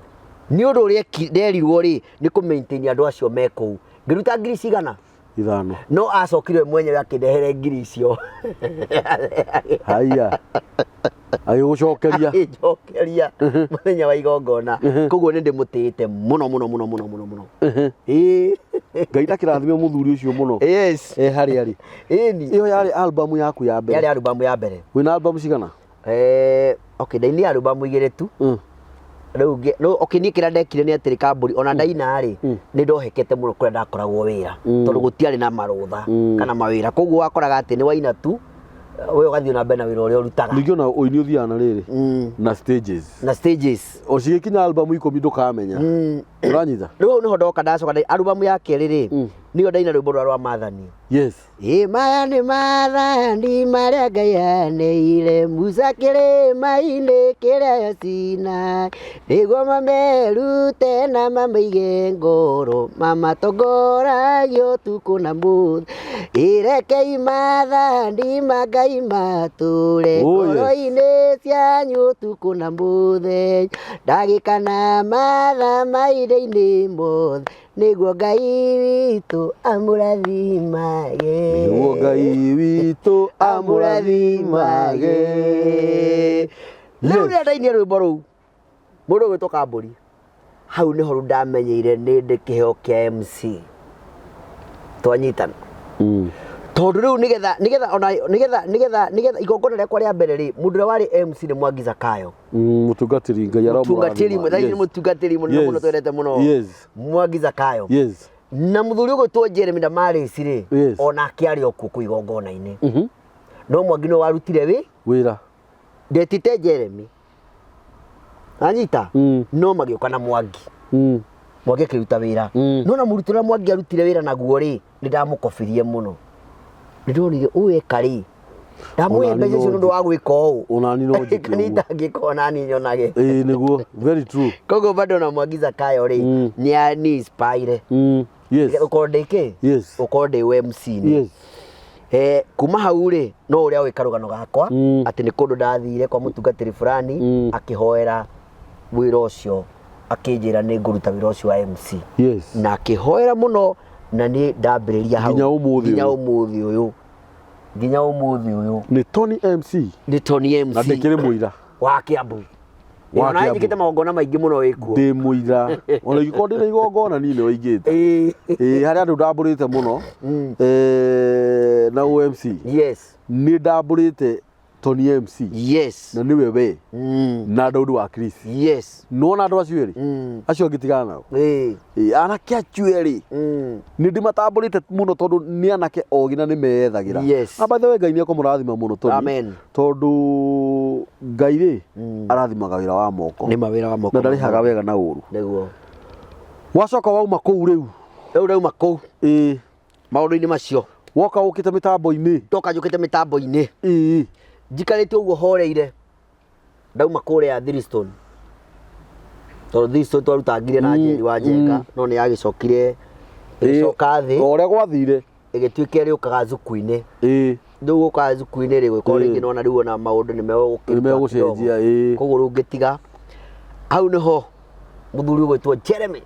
Nĩ ũndũ ũrĩa nderirwo rĩ, nĩ kũ maintain andũ acio me kũu, ngĩruta ngiri cigana? 5. No acokire we mwenyewe akĩndehere ngiri icio. Haiya, agĩgũcokeria. Akĩnjokeria mũthenya wa igongona. Koguo nĩ ndĩmũtĩĩte mũno mũno mũno mũno mũno mũno. Ĩĩ. Ngai ndakĩrathime mũthuri ũcio mũno. E harĩa arĩ. Ĩni. Ĩyo yarĩ album yaku ya mbere? Yarĩ albamu ya mbere. Wĩna album cigana? Okay, ndainire albamu 2 tu. Rĩu no, okay, niĩ kĩrĩa ndekire nĩ atĩrĩ kambũri, ona ndaina rĩ, nĩ ndohekete mũno kũrĩa ndakoragwo wĩra, tondũ gũtiarĩ na marũtha kana mawĩra, koguo wakoraga atĩ nĩ waina tu, we ũgathiĩ na mbere na wĩra ũrĩa ũrutaga. Ningĩ ona ũini ũthiaga na rĩrĩ na stages. Na stages. O cigĩkinya album 10 ndũkamenya. Ũranyita. Rĩu hau nĩho ndoka ndacoka albamu ya kerĩ rĩ, nĩyo ndaina rwĩmbo rũrĩa rwa Maathani. Ĩ maya nĩ maathani marĩa Ngai aneire Musa kĩrĩma-inĩ kĩrĩa Sinai, nĩguo mamerute na mamaige ngoro, mamatongoragie ũtukũ na mũthenya. Ĩrekei maathani ma Ngai matũre ngoro-inĩ cianyu ũtukũ na mũthenya, ndagĩka na mathaa mahinda-inĩ mothe, nĩguo Ngai witũ amũrathimage. Nĩguo Ngai witũ amũrathimage. Rĩu rĩrĩa ndainire rwĩmbo rũu, mũndũ ũgwĩtwo Kambũri, hau nĩho rĩu ndamenyeire nĩ ndĩ kĩheo kĩa MC. Twanyitana. Tondũ rĩu nĩgetha ona nĩgetha igongona rĩakwa rĩa mbere rĩ, mũndũ ũrĩa warĩ MC nĩ Mwangi Zakayo. Mũtungatĩri Ngai Mũtungatĩri, aromũrathima. thaa ici nĩ mũtungatĩri mũnene mũno twendete mũno. Mwangi Zakayo. Na mũthuri ũgwĩtwo Jeremy Damaris rĩ, onake arĩ o kuo kũu igongona-inĩ. No Mwangi nĩwe warutire Wĩra. Ndetite Jeremy. Anyita? No magĩũka na Mwangi. Mwangi akĩruta wĩra. No na mũrutĩre ũrĩa Mwangi arutire wĩra naguo rĩ, nĩ ndamũkobirie mũno. Nĩ ndonire ũyũ eka rĩ, ndamũhe Onani mbeca icio no nĩ ũndũ wa gwĩka ũũ. Onani no njĩke Kana ũguo. itangĩka onani nyonage. Ĩĩ nĩguo, very true. Koguo bado na Mwangi Zakayo rĩ, nĩ ani inspire. Ũkorwo ndĩ kĩ? Ũkorwo ndĩ MC nĩ. Kuma hau rĩ, no ũrĩa ũĩ karũgano gakwa, atĩ nĩ kũndũ ndathire kwa mũtungatĩri fulani, akĩhoera wĩra ũcio, akĩnjĩra nĩ ngũruta wĩra ũcio wa MC. Na akĩhoera mũno, na niĩ ndambĩrĩria hau. Nginya ũmũthĩ Nginya ũyũ. ũmũthĩ ũyũ. Nginya ũmũthĩ ũyũ. Nĩ Tony MC. Nĩ Tony MC. Na ndĩkĩrĩ mũira. Wa Kiambu. Wa Ona Kiambu. njĩkĩte magongona maingĩ mũno wĩkuo. Ndĩ mũira. Ona ingĩkorwo ndĩna igongona niĩ nĩ waingĩte. Ĩĩ, harĩ andũ ndambũrĩte mũno. Na OMC. Nĩ ndambũrĩte Tony MC. Na nĩwe we. Na Daudi wa Chris. Nĩwona andũ acio erĩ? Acio angĩ tigana nao. Ĩĩ, anake acio erĩ. Nĩ ndĩmatambũrĩte mũno tondũ nĩ anake ogĩ na nĩ meyethagĩra. Na by the way, Ngai nĩ ekũmũrathima mũno Tony. Amen. Tondũ Ngai rĩ, arathimaga wĩra wa moko. Nĩ ma wĩra wa moko. Na ndarĩhaga wega na ũru. Nĩguo. Wacoka wauma kũu rĩu. Rĩu ndauma kũu. Ĩĩ. Maũndũ-inĩ macio. Woka ũkĩte mĩtambo-inĩ. Ndoka njũkĩte mĩtambo-inĩ. Ĩĩ. Njikarĩte ũguo horeire, ndauma kũrĩa Thirstone, tondũ Thirstone twarutangire na Njeri wa Njenga, no nĩ yagĩcokire ĩgĩcoka thĩ. O ũrĩa gwathire. Ĩgĩtuĩka ĩrĩũkaga Zuku-inĩ. Ĩĩ. Rĩu gũkaga Zuku-inĩ rĩ, gũgĩkorwo rĩngĩ nĩwona rĩu ona maũndũ nĩ megũkĩruta Nĩ megũcenjia, ĩĩ. Koguo rĩu ngĩtiga. Hau nĩho mũthuri ũgwĩtwo Jeremy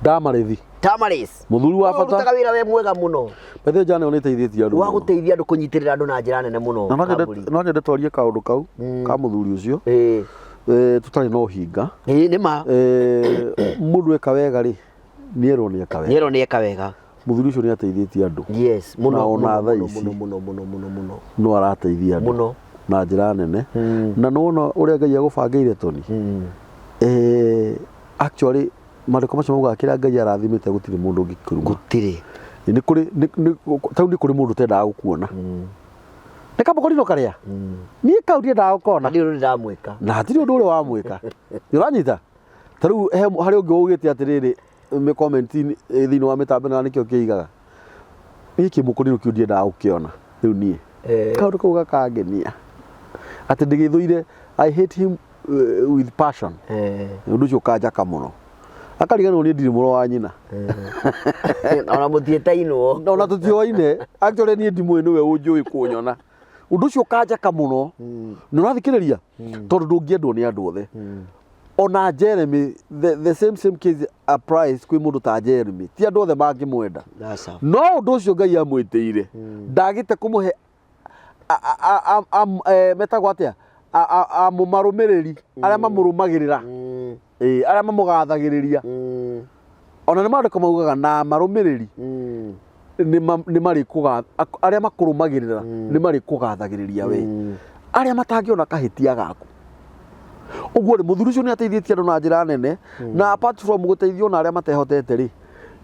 Damarĩthi. Tamaris. Mũthuri wa bata. Ũrutaga wĩra we mwega mũno. Bethe jana nĩ ĩteithĩtie andũ. Wa gũteithia andũ kũnyitĩrĩra andũ na njĩra nene mũno. Na no nyende twarie kaũndũ kau ka mũthuri ũcio. Ĩĩ. Tũtarĩ na ũhinga. Ĩĩ nĩ ma. Mũndũ eka wega rĩ, nĩerwo nĩ eka wega. Nĩerwo nĩ eka wega. Mũthuri ũcio nĩ ateithĩtie andũ. Yes, mũno. Na ona thaa mũno ici. mũno mũno mũno mũno mũno. No arateithia andũ. Mũno. Na njĩra nene. Na nĩwona ũrĩa Ngai agũbangĩire Tony. Actually maandĩko macio maugaga kĩrĩa Ngai arathimĩte gũtirĩ mũndũ ũngĩkĩruma. Gũtirĩ. Nĩ kũrĩ tarĩu nĩ kũrĩ mũndũ ũtendaga gũkuona. Nĩ kamũkorino karĩa. Niĩ kau ndiendaga gũkona. Ndirĩ ũndũ ndamwĩka. Na hatirĩ ũndũ ũrĩa wamwĩka. Nĩ ũranyita? Ta rĩu harĩ ũngĩ waugĩte atĩrĩrĩ mĩ comment thĩinĩ wa mĩtambo ĩno nĩkĩo kĩigaga. Niĩ kĩmũkũrinũ kĩu ndiendaga gũkĩona rĩu niĩ. Kaũndũ kau gakangenia. Atĩ ndĩgĩthũire, I hate him with passion. Ũndũ ũcio ũkanjaka mũno. Akariganĩrwo niĩ ndirĩ mũrũ wa nyina. Ona mũtiĩtainwo. Ona tũtioaine. Actually niĩ ndimũĩ nĩwe ũnjũĩ kũnyona. Ũndũ ũcio ũkanjaka mũno. Nĩ ũrathikĩrĩria? Tondũ ndũngĩendwo nĩ andũ othe. Ona Jeremy, the same case applies kwĩ mũndũ ta Jeremy. Ti andũ othe mangĩmwenda. No ũndũ ũcio Ngai amwĩtĩire. Ndagĩte kũmũhe metagwo atĩa? Amũmarũmĩrĩri arĩa mamũrũmagĩrĩra. Arĩa mamũgathagĩrĩria. Ona nĩ maandĩko maugaga na marũmĩrĩri nĩ marĩkũgatha arĩa makũrũmagĩrĩra nĩ marĩkũgathagĩrĩria we. Arĩa matangĩona kahĩtia gaku. Ũguo rĩ, mũthuri ũcio nĩ ateithĩtie andũ na njĩra nene, na apart from gũteithio na arĩa matehotete rĩ,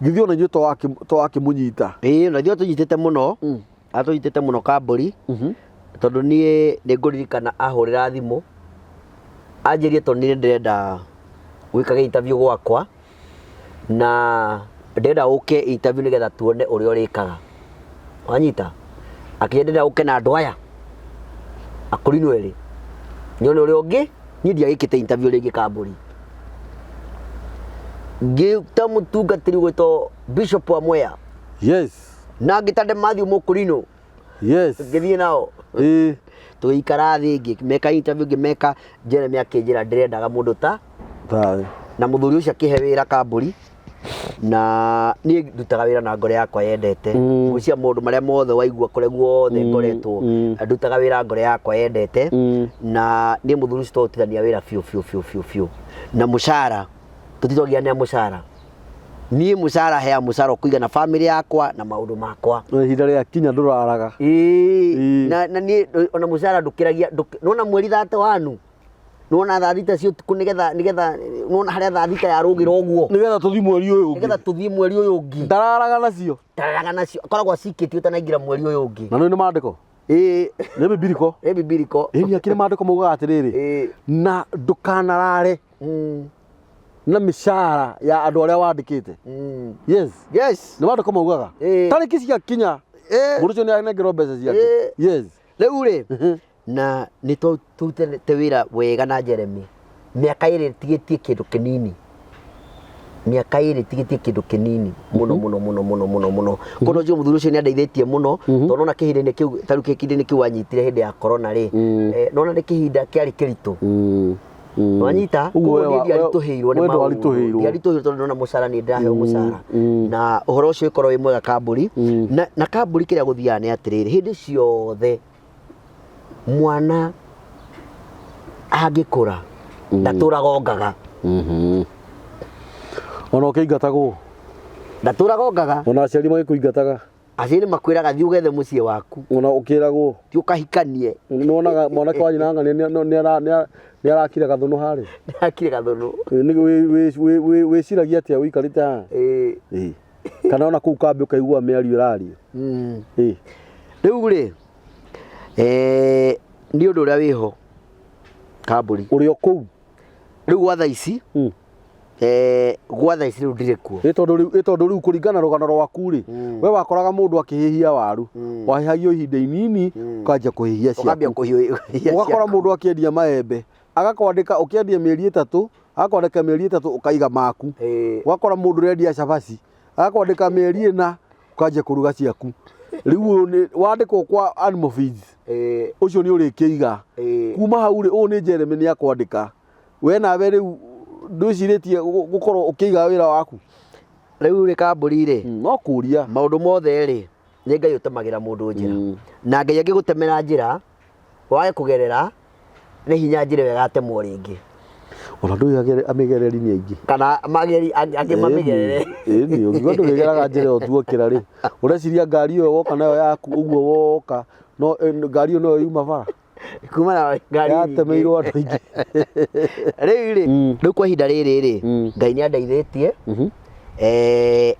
githĩ ona inyuĩ to wakĩmũnyita? Ĩĩ, na ithuĩ atũnyitĩte mũno. Atũnyitĩte mũno Kambũri. Tondũ niĩ nĩ ngũririkana ahũrĩra thimũ, anjĩrie tondũ niĩ ndĩrenda gwĩkaga interview gwakwa, na ndĩrenda ũke interview nĩgetha tuone ũrĩa ũrĩkaga. Wanyita? Akĩnjĩra ndĩrenda ũke na andũ aya akũrinũ erĩ, nyone ũrĩa ũngĩ. Niĩ ndiagĩkĩte interview rĩngĩ Kambũri. Ngĩta mũtungatĩri ũgwĩtwo Bishop wa Mwea. Yes. Na ngĩta Matthew Mũkũrinũ. Yes. Ngĩthiĩ nao. Ĩĩ. Tũgĩikara thĩ ngĩmeka interview ngĩmeka. Jeremy akĩnjĩra ndĩrendaga mũndũ ta tawe. Na mũthuri ũcio akĩhe wĩra Kambũri. Na niĩ ndutaga wĩra na ngoro yakwa yendete. Ngwĩciria maũndũ marĩa mothe waigua kũrĩa guothe ngoretwo, ndutaga wĩra ngoro yakwa yendete. Na niĩ mũthuri ũcio twarutithania wĩra biũ biũ biũ biũ biũ. Na mũcara, tũtitwagianĩra mũcara. Niĩ mũcara heaga mũcara ũkũigana bamĩrĩ yakwa na maũndũ makwa. Na ihinda rĩa kinya ndũraraga. Ĩĩ. Na niĩ ona mũcara ndũkĩragia, nĩwona mweri thate wanu? Nĩwona thaa thita cia ũtukũ nĩgetha, nĩgetha, nĩwona harĩa thaa thita yarũgĩra ũguo? Nĩgetha tũthiĩ mweri ũyũ ũngĩ. Nĩgetha tũthiĩ mweri ũyũ ũngĩ. Ndararaga nacio. Ndararaga nacio. Akoragwo acikĩtie ũtanaingĩra mweri ũyũ ũngĩ. Na nĩ maandĩko? Ĩĩ. Nĩ bibiliko? Nĩ bibiliko. Ĩĩ, nĩ akĩrĩ maandĩko maugaga atĩrĩrĩ, na ndũkanarare na mĩcara ya andũ arĩa wandĩkĩte. Yes. Yes. Nĩ maandĩko maugaga. Tarĩki ciakinya, mũndũ ũcio nĩ anengerwo mbeca ciake. Yes. Rĩu rĩ, na nĩ tũrutĩte wĩra wega na Jeremy. Mĩaka ĩrĩ ĩtigĩtie kĩndũ kĩnini. Mĩaka ĩrĩ ĩtigĩtie kĩndũ kĩnini mũno mũno mũno mũno mũno mũno. Koguo ũcio mũthuri ũcio nĩ andeithĩtie mũno, tondũ nona kĩhinda-inĩ kĩu, ta rĩu kĩhinda-inĩ kĩu wanyitire hĩndĩ ya corona rĩ, nona nĩ kĩhinda kĩarĩ kĩritũ. Wanyita? Ũguo Koguo we niĩ ndiaritũhĩirwo nĩ we maũndũ. ndwaritũhĩirwo. Ndiaritũhĩirwo tondũ ndona mũcara nĩ ndĩraheo mũcara. Na ũhoro ũcio ũkorwo wĩ mwega Kambũri. Na Kambũri kĩrĩa gũthiaga nĩ atĩrĩrĩ, hĩndĩ ciothe mwana angĩkũra ndatũraga ongaga. Ona ũkĩingatagwo? Ndatũraga ongaga. Ona aciari magĩkũingataga? Aciari makwĩraga thiĩ ũgethe mũciĩ waku. Ona ũkĩragwo? Thiĩ ũkahikanie. Nĩwonaga mwanake wa nyina ng'ania nĩ arakire gathũnũ harĩa? Nĩ arakire gathũnũ. Wĩciragia atĩa ũikarĩte haha? Ĩĩ. Ĩĩ. Kana ona kũu kambĩ ũkaigua mĩario ĩrario? Ĩĩ. Rĩu rĩ, nĩ ũndũ ũrĩa wĩho Kambũri. Ũrĩ o kũu? Rĩu gwa thaa ici, Gwa thaa ici rĩu ndirĩ kuo. Ĩ tondũ rĩu ĩ tondũ rĩu kũringana na rũgano rwaku rĩ, we wakoraga mũndũ akĩhĩhia waru, wahĩhagio ihinda inini ũkanjia kũhĩhia Ũkambia ciaku. kũhiũhia Ũgakora ciaku. mũndũ akĩendia maembe, agakwandĩka ũkĩendia mĩeri ĩtatũ, agakwandĩka mĩeri ĩtatũ ũkaiga maku. Ũgakora mũndũ ũrendia cabaci, agakwandĩka mĩeri ĩna ũkanjia kũruga ciaku. Rĩu ũyũ nĩ wandĩkwo kwa Animal Feeds, ũcio nĩ ũrĩkĩiga. Kuma hau rĩ, ũyũ nĩ Jeremy nĩ akwandĩka. We nawe rĩu ndwĩcirĩtie gũkorwo ũkĩiga wĩra waku? Rĩu rĩ kambũri rĩ, No kũria. Maũndũ mothe rĩ, nĩ Ngai ũtemagĩra mũndũ njĩra. Na Ngai angĩgũtemera njĩra, wage kũgerera, nĩ hinya njĩra ĩyo ĩgatemwo rĩngĩ. Ona ndũĩ amĩgereri nĩ aingĩ. Kana mageri angĩ mamĩgerere. Ĩni, ũngiuga ndũrĩgeraga njĩra ĩyo tuokĩra rĩ, ũreciria ngari ĩyo woka nayo yaku ũguo woka, no ngari ĩyo noyo yuma bara? Kuma na ngari nyingĩ. Yatemeirwo andũ aingĩ. Rĩu rĩ, rĩu kwa ihinda rĩrĩ rĩ, Ngai nĩ andeithĩtie.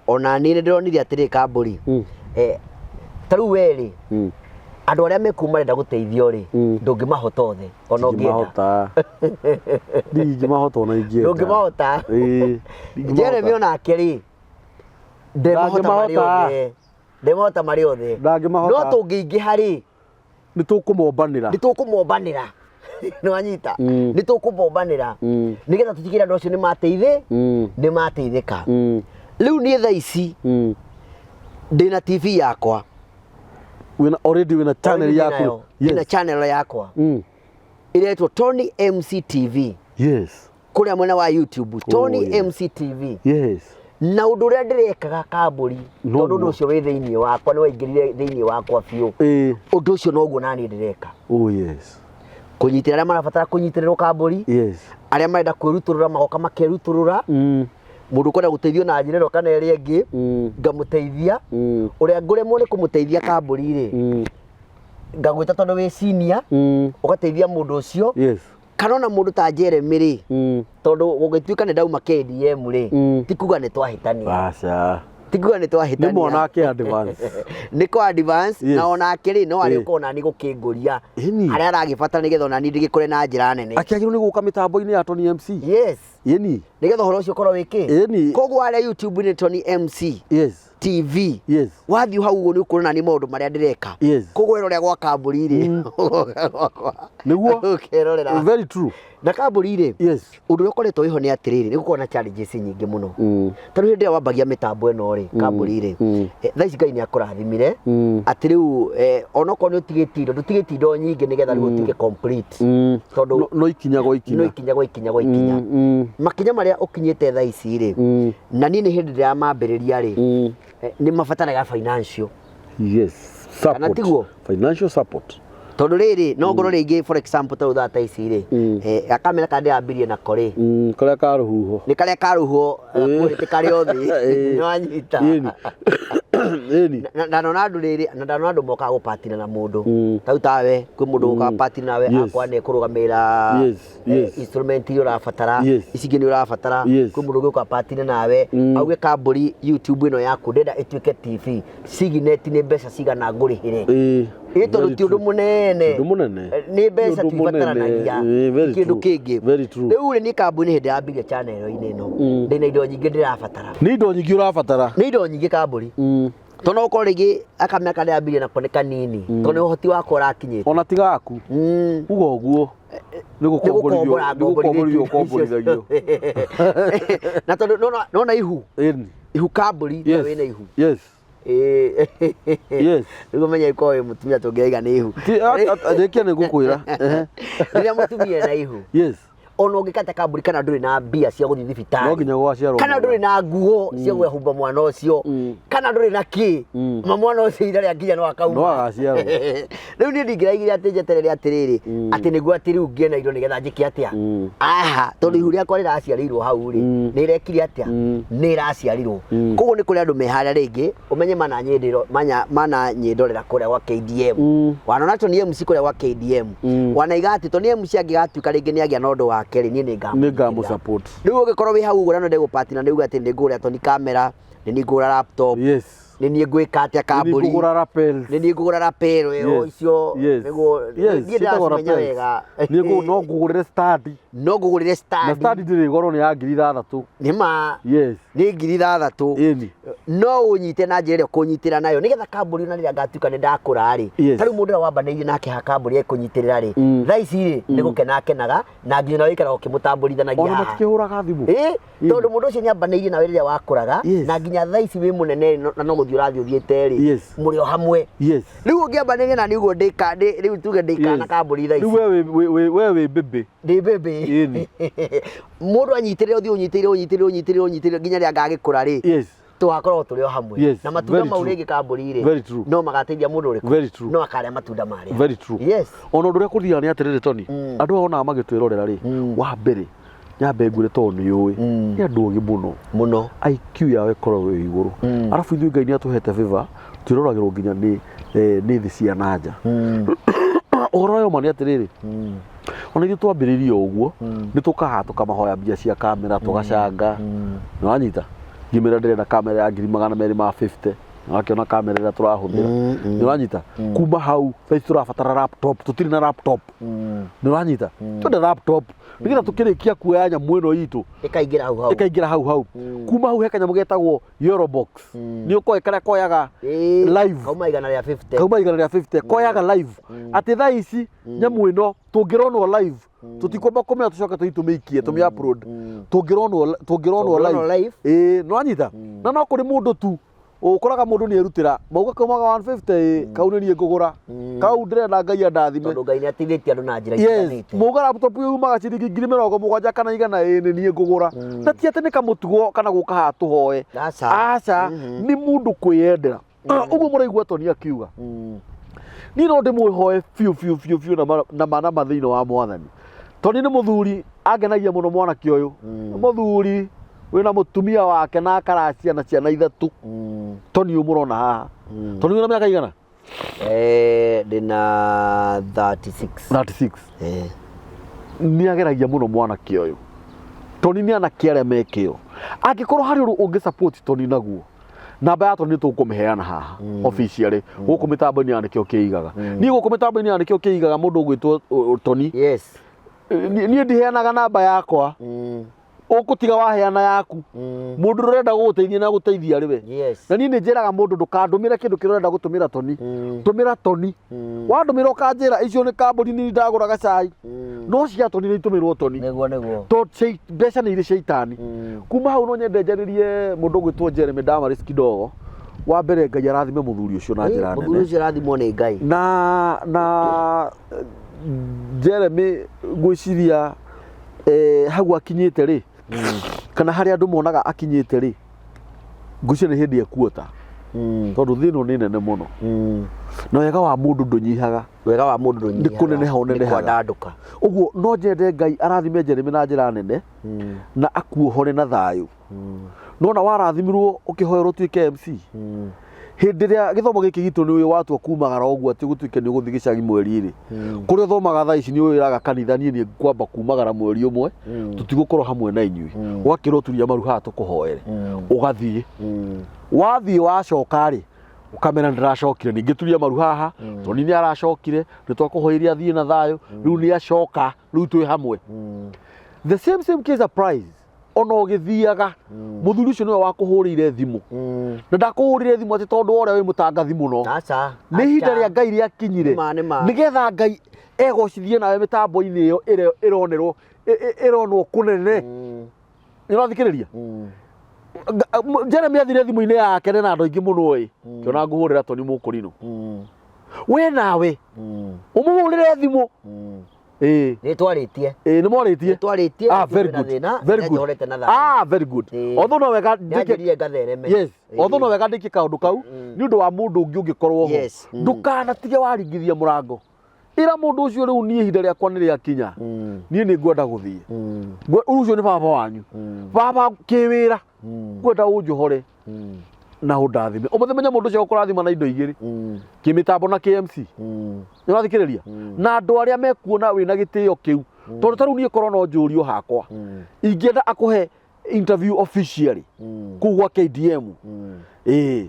Ona niĩ nĩ ndĩronire atĩrĩ kambũri, ta rĩu we rĩ, andũ arĩa me kũu marenda gũteithio rĩ, ndũngĩmahota othe ona ũngĩenda. Ndingĩmahota. Ndingĩmahota ona ingĩenda. Ndũngĩmahota. Ĩĩ, ndingĩmahota. Jeremy onake rĩ, ndemahota marĩ Ndangĩmahota. othe. Ndemahota marĩ othe. Ndangĩmahota. No tũngĩingĩha rĩ, Nĩ tũkũmombanĩra. Nĩ tũkũmombanĩra. Nĩ wanyita? Nĩ tũkũmombanĩra. Nĩgetha tũtigĩrĩre andũ acio nĩ mateithĩ, nĩ mateithĩka. Rĩu niĩ thaa ici ndĩna TV yakwa. Wĩna already wĩna channel Already yaku. ndĩnayo. Ndĩna channel yakwa. Ĩretwo Tony MC TV. Kũrĩa mwena wa YouTube, Tony MC TV. Na ũndũ ũrĩa ndĩrekaga kambũri, No tondũ ũndũ guo. ũcio wĩ thĩinĩ wakwa, nĩ waingĩrire thĩinĩ wakwa biũ. Ũndũ ũcio noguo naniĩ ndĩreka. Oh yes. Kũnyitĩrĩra arĩa marabatara kũnyitĩrĩrwo kambũri, arĩa marenda kwĩrutũrũra magoka makerutũrũra, mũndũ ũkwenda gũteithio na njĩra ĩno kana ĩrĩa ĩngĩ, ngamũteithia. Ũrĩa ngũremwo nĩ kũmũteithia kambũri rĩ, ngagwĩta tondũ wĩ senior, ũgateithia mũndũ ũcio. Kana ona mũndũ ta Jeremy rĩ, tondũ gũgĩtuĩka nĩ ndauma KDM rĩ, ti kuga nĩ twahĩtania. Aca. Ti kuga nĩ twahĩtania. Nĩ mwanake advance. Nĩ kwa advance, na onake rĩ, no arĩũka onani gũkĩngũria. Harĩa aragĩbatara nĩgetha onani ndĩgĩkũre na njĩra nene. Akĩagĩrĩirwo nĩ gũka mĩtambo-inĩ ya Tony MC. Yes. Ĩni. Nĩgetha ũhoro ũcio ũkorwo wĩ kĩ? Ĩni. Koguo harĩa YouTube nĩ Tony MC. TV. Wathiĩ hau ũguo nĩ ũkuona nĩ maũndũ marĩa ndĩreka. Koguo werorera gwa kambũri rĩ, Nĩguo. Ũkerorera. Very true. Na kambũri rĩ, ũndũ ũrĩa ũkoretwo wĩho nĩ atĩrĩrĩ, nĩ gũkorwo na challenges nyingĩ mũno. Ta rĩu hĩndĩ ĩrĩa wambagia mĩtambo ĩno rĩ, kambũri rĩ, thaa ici Ngai nĩ akũrathimire, atĩ rĩu onokorwo nĩ ũtigĩtie indo, ndũtigĩtie indo nyingĩ nĩgetha rĩu ũtuĩke complete. Tondũ No ikinya gwa ikinya. No ikinya gwa ikinya gwa ikinya. Makinya marĩa ũkinyĩte thaa ici rĩ, na niĩ nĩ hĩndĩ ndĩramambĩrĩria rĩ, nĩ mabataraga financial. Yes. Support. Kana tiguo? Financial support. Tondũ rĩrĩ, no ngorwo rĩngĩ for example ta rĩu thaa ta ici rĩ, gakamera karĩa ndĩrambirie nako rĩ, Karĩa ka rũhuho. Nĩ karĩa ka rũhuho, quality karĩ o thĩ. Nĩ wanyita. Ĩni. Ĩni. Na ndanona andũ rĩrĩ, na ndanona andũ mokaga gũpatina na mũndũ. Ta rĩu tawe, kwĩ mũndũ ũkaga gũpatina nawe, akwa nĩ ekũrũgamĩrĩra instrument iria ũrabatara, ici ingĩ nĩ ũrabatara. Kwĩ mũndũ ũngĩ ũka patina nawe, auge kambũri YouTube ĩno yaku ndĩrenda ĩtuĩke TV, Signet nĩ mbeca cigana ngũrĩhĩre. Ĩ tondũ Very ti ũndũ true. mũnene. Ũndũ mũnene. Nĩ mbeca Ũndũ tu mũnene. ibataranagia. Very Kĩndũ true. kĩngĩ. Very true. Rĩu rĩ, niĩ kambuni hĩndĩ yambirie channel-inĩ ĩno, ndĩna indo nyingĩ ndĩrabatara. Nĩ indo nyingĩ ũrabatara. Nĩ indo nyingĩ kambuni. Tondũ no ũkorwo rĩngĩ akamera karĩa ndĩrambirie nako nĩ kanini, tondũ nĩ ũhoti wakwa ũrakinyĩte. Ona ti gaku. Uga ũguo. Nĩ gũkomborithio, Nĩ nĩ gũkomborithio ũkomborithagio. Na tondũ nona ihu. Ĩni. Ihu kambuni, wĩna ihu. Rĩu ũmenye korwo wĩ mũtumia tũngĩraiga nĩ ihu. Ti, rĩkia nĩ ngũkwĩra. Ehe. Rĩrĩa mũtumia ena ihu. Ona ũngĩkata kambuni kana ndũrĩ na mbia cia gũthiĩ thibitarĩ. No nginya gũgaciarwo Kana mwana. ndũrĩ na nguo cia kwĩhumba mwana ũcio. Kana ndũrĩ na kĩ. Ma mwana ũcio ihinda rĩa nginya no akauma. No agaciarwo. Rĩu niĩ ndingĩraigire atĩ njeterere atĩrĩrĩ, atĩ nĩguo atĩ rĩu ngĩe na indo nĩgetha njĩke atĩa. Aha, tondũ ihu rĩakwa rĩraciarĩirwo hau rĩ, nĩ rĩrekire atĩa? Nĩ rĩraciarirwo. Koguo nĩ kũrĩ andũ me harĩa rĩngĩ, ũmenye mananyĩndorera kũrĩa gwa KDM. Wanona Tony MC kũrĩa gwa KDM. Wanaiga atĩ Tony MC angĩgatuĩka rĩngĩ nĩ agĩa na ũndũ wake rĩ, niĩ nĩ Nĩ ngamũ support. Rĩu ũngĩkorwo wĩ hau ũguo na no ndegũpatina nĩ uge atĩ nĩ ngũgũrĩra Tony camera, nĩ niĩ ngũgũra laptop. Nĩ niĩ ngwĩka atĩa Nĩ niĩ kambũri? ngũgũra lapels. Nĩ niĩ ngũgũra lapel ĩyo icio nĩguo Yes, niĩ ciĩtagwo ndĩracimenya lapels. wega. Niĩ no ngũgũrĩre stand. No ngũgũrĩre Na stand. stand ndĩrĩ goro nĩ ya 6,000. Nĩ ma. Yes. Nĩ 6,000. Ĩni. No ũnyite na njĩra ĩrĩa ũkũnyitĩra nayo nĩgetha kambũri ona rĩrĩa ngatuĩka nĩ ndakũra rĩ, ta rĩu mũndũ ũrĩa wambanĩirie nake ha kambũri ekũnyitĩrĩra rĩ, thaa ici rĩ nĩ gũkena akenaga na nginya nawe ũikaraga ũkĩmũtambũrithanagia Ona haha. matikĩhũraga thimũ. Ĩ, tondũ mũndũ ũcio nĩambanĩirie nawe rĩrĩa wakũraga na nginya thaa ici wĩ mũnene rĩ, na no gũthiĩ ũrathiĩ ũthiĩte rĩ, mũrĩ o hamwe. Rĩu ũngĩambanĩria na niĩ ũguo rĩu tuge ndĩ kana kambũri thaa ici. Rĩu we wĩ mbĩmbĩ. Ndĩ mbĩmbĩ. Ĩni. Mũndũ anyitĩrĩre ũthiĩ ũnyitĩrĩire ũnyitĩrĩire ũnyitĩrĩire ũnyitĩrĩire nginya rĩrĩa ngagĩkũra rĩ, tũgakorwo tũrĩ o hamwe. Na matunda mau rĩngĩ kambũri rĩ, Very true. no magateithia mũndũ ũrĩkũ? Very true. No akarĩa matunda marĩa. Very true. Ona ũndũ ũrĩa kũthiaga nĩ atĩrĩrĩ Tony, andũ aya onaga magĩtwĩrorera rĩ, wa mbere nyambe ngwĩre tondũ nĩ ũĩ, nĩ andũ ogĩ mũno. Mũno. IQ yao ĩkoragwo ĩ igũrũ. Arabu ithuĩ Ngai nĩ atũhete favor, twĩroragĩrwo nginya nĩ nĩ thĩ cia na nja. Ũhoro ũyũ ma nĩ atĩrĩrĩ, ona ithuĩ twambĩrĩirie o ũguo, nĩ tũkaha tũkamahoya mbia cia kamera, tũgacanga. Nĩ wanyita? Ngĩmĩra ndĩrenda kamera ya 250,000. Nĩ wakĩona kamera ĩrĩa tũrahũthĩra. Nĩ ũranyita? Kuma hau thaa ici tũrabatara laptop, tũtirĩ na laptop. Nĩ ũranyita? Twende laptop nĩgetha tũkĩrĩkia kuoya nyamũ ĩno itũ Ĩkaingĩra hau hau. Ĩkaingĩra hau hau. Kuma hau he kanyamũ getagwo Eurobox. Nĩ ũkoĩ karĩa koyaga live. Kauma 150. Kauma 150 koyaga live. Atĩ thaa ici nyamũ ĩno tũngĩronwo live tũtikwamba kũmenya tũcoke tũthiĩ tũmĩikie tũmĩ upload. Tũngĩronwo Tũngĩronwo live. Ĩĩ, nĩ wanyita? Na no kũrĩ mũndũ tu ũkoraga mũndũ nĩ erutĩra mauga kaumaga 150 ĩ kau nĩ niĩ ngũgũra kau ndĩrenda Ngai andathime Tondũ Ngai nĩ ateithĩtie andũ na njĩra Yes, itiganĩte. mauga laptop yumaga ciringi 70,000 kana 100 ĩ nĩ niĩ ngũgũra. Na ti atĩ nĩ kamũtugo kana gũka haha tũhoe. Aca. Aca, nĩ mũndũ kwĩyendera. Ũguo mũraigua Tony akiuga. Niĩ no ndĩmwĩhoe biũ biũ biũ biũ na ma na ma thĩinĩ wa Mwathani. Tony nĩ mũthuri angenagia mũno mwanake ũyũ. Nĩ mũthuri wĩna mũtumia wake na akaracia na ciana ithatũ. Tony ũyũ mũrona haha. Tony wĩna mĩaka igana? Ndĩna 36. 36. Nĩ ageragia mũno mwanake ũyũ. Tony nĩ anake arĩa me kĩo. Angĩkorwo harĩ ũndũ ũngĩ support Tony naguo, namba ya Tony tũkũmĩheana haha officially gũkũ mĩtambo-inĩ ya Nĩkĩo Kĩigaga. Niĩ gũkũ mĩtambo-inĩ ya Nĩkĩo Kĩigaga mũndũ ũgwĩtwo Tony. Niĩ ndiheanaga namba yakwa. Ũkũtiga waheana yaku. Mũndũ ũrenda gũgũteithia na gũteithia arĩ we. Na niĩ nĩ njĩraga mũndũ ndũkandũmĩre kĩndũ kĩrĩa ũrenda gũtũmĩra Tony. Tũmĩra Tony. Wandũmĩra ũkanjĩra icio nĩ kambuni nini ndagũraga cai. No cia Tony nĩ itũmĩrwo Tony. Nĩguo nĩguo. Tondũ mbeca nĩ irĩ caitani. Kuma hau no nyende njarĩrie mũndũ ũgwĩtwo Jeremy Damaris kidogo. Wa mbere Ngai arathime mũthuri ũcio na njĩra nene. Mũthuri ũcio arathimwo nĩ Ngai. Na Jeremy ngwĩciria hau akinyĩte rĩ, kana harĩa andũ monaga akinyĩte rĩ, ngwĩciria nĩ hĩndĩ ekuota. Tondũ thĩ ĩno nĩ nene mũno. Na wega wa mũndũ ndũnyihaga. Wega wa mũndũ ndũnyihaga. Nĩ kũneneha ũnenehaga. Nĩ kwandandũka. Ũguo no nyende Ngai arathime Jeremy na njĩra nene na akuohore na thayũ. Nona warathimirwo ũkĩhoerwo ũtuĩke MC. Hĩndĩ ĩrĩa gĩthomo gĩkĩ gitũ nĩ ũĩ watua kumagara ũguo atĩ gũtuĩke nĩ ũgũthiĩ gĩcagi mweri rĩ. Kũrĩa ũthomaga thaa ici nĩ wĩraga kanitha niĩ nĩ ngwamba kumagara mweri ũmwe, tũtigũkorwo hamwe na inyuĩ. Ũgakĩrwo turia maru haha tũkũhoere. Ũgathiĩ. Wathiĩ wacoka rĩ, ũkamera ndĩracokire ningĩ turia maru haha, Tony nĩ aracokire, nĩ twakũhoire athiĩ na thayũ, rĩu nĩ acoka, rĩu twĩ hamwe. The same case applies. Ona ũgĩthiaga, mũthuri ũcio nĩwe wakũhũrĩire thimũ. Na ndakũhũrĩire thimũ atĩ tondũ wa ũrĩa wĩ mũtangathi mũno. Aca. Nĩ ihinda rĩa Ngai rĩakinyire. Nĩma, nĩma. Nĩgetha Ngai egocithie nawe mĩtambo-inĩ ĩyo ĩrĩa ĩronerwo, ĩronwo kũnene. Nĩ ũrathikĩrĩria? Jeremy athire thimũ-inĩ yake na andũ aingĩ mũno ĩ. Kĩona ngũhũrĩra Tony Mũkũrinũ. We nawe, ũmũhũrĩre thimũ. Ĩĩ. Nĩ twarĩtie. Ĩĩ, nĩ mwarĩtie. Nĩ twarĩtie, Ah, very na good. thĩna, Very nĩ good. njohorete na thayũ. Ah, very good. Ĩĩ. Although no wega Nĩ ndĩke anjĩrire ngathereme. Yes. Ĩĩ. Although no wega ndĩkie kaũndũ kau, nĩ ũndũ wa mũndũ ũngĩ ũngĩkorwo ho. Yes. Ndũkanatige waringithia mũrango. Ĩra mũndũ ũcio rĩu niĩ ihinda rĩakwa nĩ rĩakinya. Niĩ nĩ ngwenda gũthiĩ. Rĩu ũcio nĩ baba wanyu. Baba kĩwĩra. Ngwenda ũnjohore. Na ũndathime. Ũmũthĩ menya mũndũ ũcio ũkũrathima na indo igĩrĩ. Kĩmĩtambo na KMC. Nĩ ũrathikĩrĩria? Na andũ arĩa mekuona wĩna gĩtĩo kĩu. Tondũ ta rĩu niĩ korwo no njũrio hakwa. Ingĩenda akũhe interview officially. Kũu gwa KDM. Ĩĩ.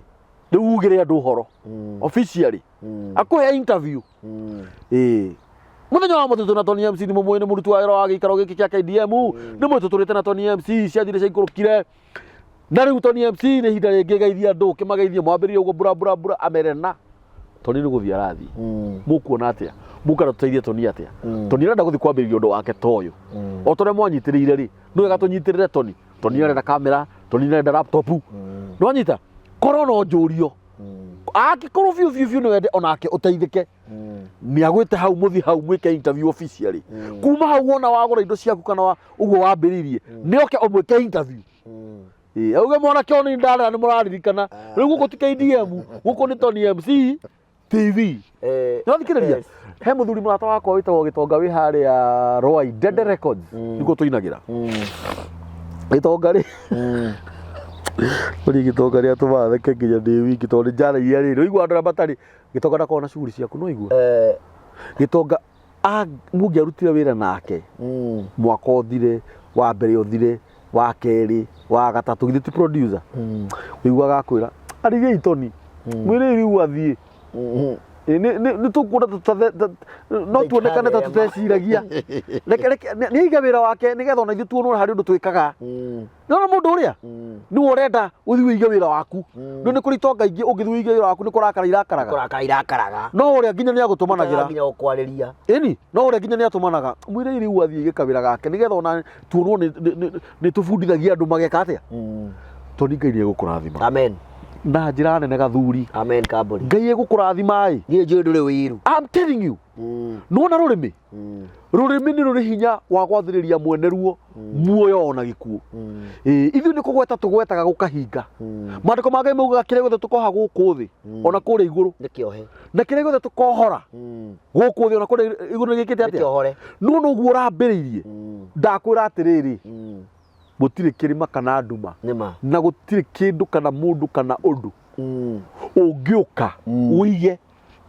Rĩu ugĩre andũ ũhoro officially, akũhe interview. Ĩĩ, muthenya wa mũtitũ na Tony MC nĩ mũmũĩ, nĩ mũruti wa wĩra wa gĩikaro gĩkĩ kĩa KDM, nĩ mũĩ tũtũrĩte na Tony MC ciathire ciaikũrũkire, na rĩu Tony MC nĩ ihinda rĩngĩ geithia andũ, kĩmageithie mwambĩrĩrie ũguo mbura mbura mbura, amere na Tony nĩ gũthiĩ arathiĩ. Mũkuona atĩa? Mũkana tũteithie Tony atĩa? Tony arenda gũthiĩ kwambĩrĩria ũndũ wake ta ũyũ, o ta ũrĩa mwanyitĩrĩire rĩ, nĩ wega tũnyitĩrĩre Tony. Tony arenda kamera, Tony arenda laptop. Nĩwanyita? Korwo no njũrio, angĩkorwo biũ biũ biũ nĩ wende onake ũteithĩke, nĩ agwĩte hau, mũthiĩ hau mwĩke interview officially. Kuma hau wona wagũra indo ciaku kana ũguo wambĩrĩirie, nĩ oke ũmwĩke interview. Ĩĩ, auge mwanake ũyũ nĩ ndarera, nĩ mũraririkana, rĩu gũkũ ti KDM, gũkũ nĩ Tony MC TV. Nĩwathikĩrĩria? Yes. He mũthuri mũrata wakwa wĩtagwo Gĩtonga wĩ harĩa Rwai Dede Records, nĩkuo tũinagĩra. Gĩtonga rĩ, ũrĩ Gĩtonga rĩ, atũmaga theke nginya ndĩ wiki tondũ nĩ njaragia rĩrĩ ũigua andũ arĩa matarĩ Gĩtonga ndakoragwo na shughuli ciaku no igua. Gĩtonga mũngĩarutire wĩra nake mwaka ũthire, wa mbere ũthire, wa kerĩ, wa gatatũ, githĩ ti producer? Ũiguaga akwĩra arĩriai Tony, mwĩrei rĩu athiĩ. Ĩ, nĩ tũkuona no tuonekane ta tũteciragia. Reke reke nĩ aige wĩra wake nĩgetha ona ithuĩ tuonwo harĩ ũndũ twĩkaga. Nĩwona mũndũ ũrĩa nĩwe ũrenda ũthiĩ ũige wĩra waku. Nĩ kũrĩ itonga ingĩ ũngĩthiĩ ũige wĩra waku nĩ kũrakara irakaraga. Kũrakara irakaraga. No ũrĩa nginya nĩ agũtũmanagĩra. Nginya gũkwarĩria. Ĩni, no ũrĩa nginya nĩ atũmanaga. Mwĩrei rĩu athiĩ aige kawĩra gake nĩgetha ona tuonwo nĩ tũbundithagia andũ mageka atĩa. Tondũ Ngai nĩ egũkũrathima. Amen. Na njĩra nene gathuri. Amen kambũri. Ngai egũkũrathima ĩ. Niĩ njũĩ ndũrĩ ũiru. I'm telling you. Nĩwona rũrĩmĩ? Rũrĩmĩ nĩ rũrĩ hinya wa gwathĩrĩria mwene ruo muoyo ona gĩkuũ. Ĩĩ, ithuĩ nĩ kũgweta tũgwetaga gũkahinga. Maandĩko ma Ngai maugaga kĩrĩa gĩothe tũkoha gũkũ thĩ ona kũrĩa igũrũ, Nĩ kĩohe. na kĩrĩa gĩothe tũkohora gũkũ thĩ ona kũrĩa igũrũ nĩ gĩkĩte Nĩ atĩa? kĩohore. No noguo ũrambĩrĩirie, ndakwĩra atĩrĩrĩ, gũtirĩ kĩrĩma kana nduma, Nĩ ma. na gũtirĩ kĩndũ kana mũndũ kana ũndũ ũngĩũka ũige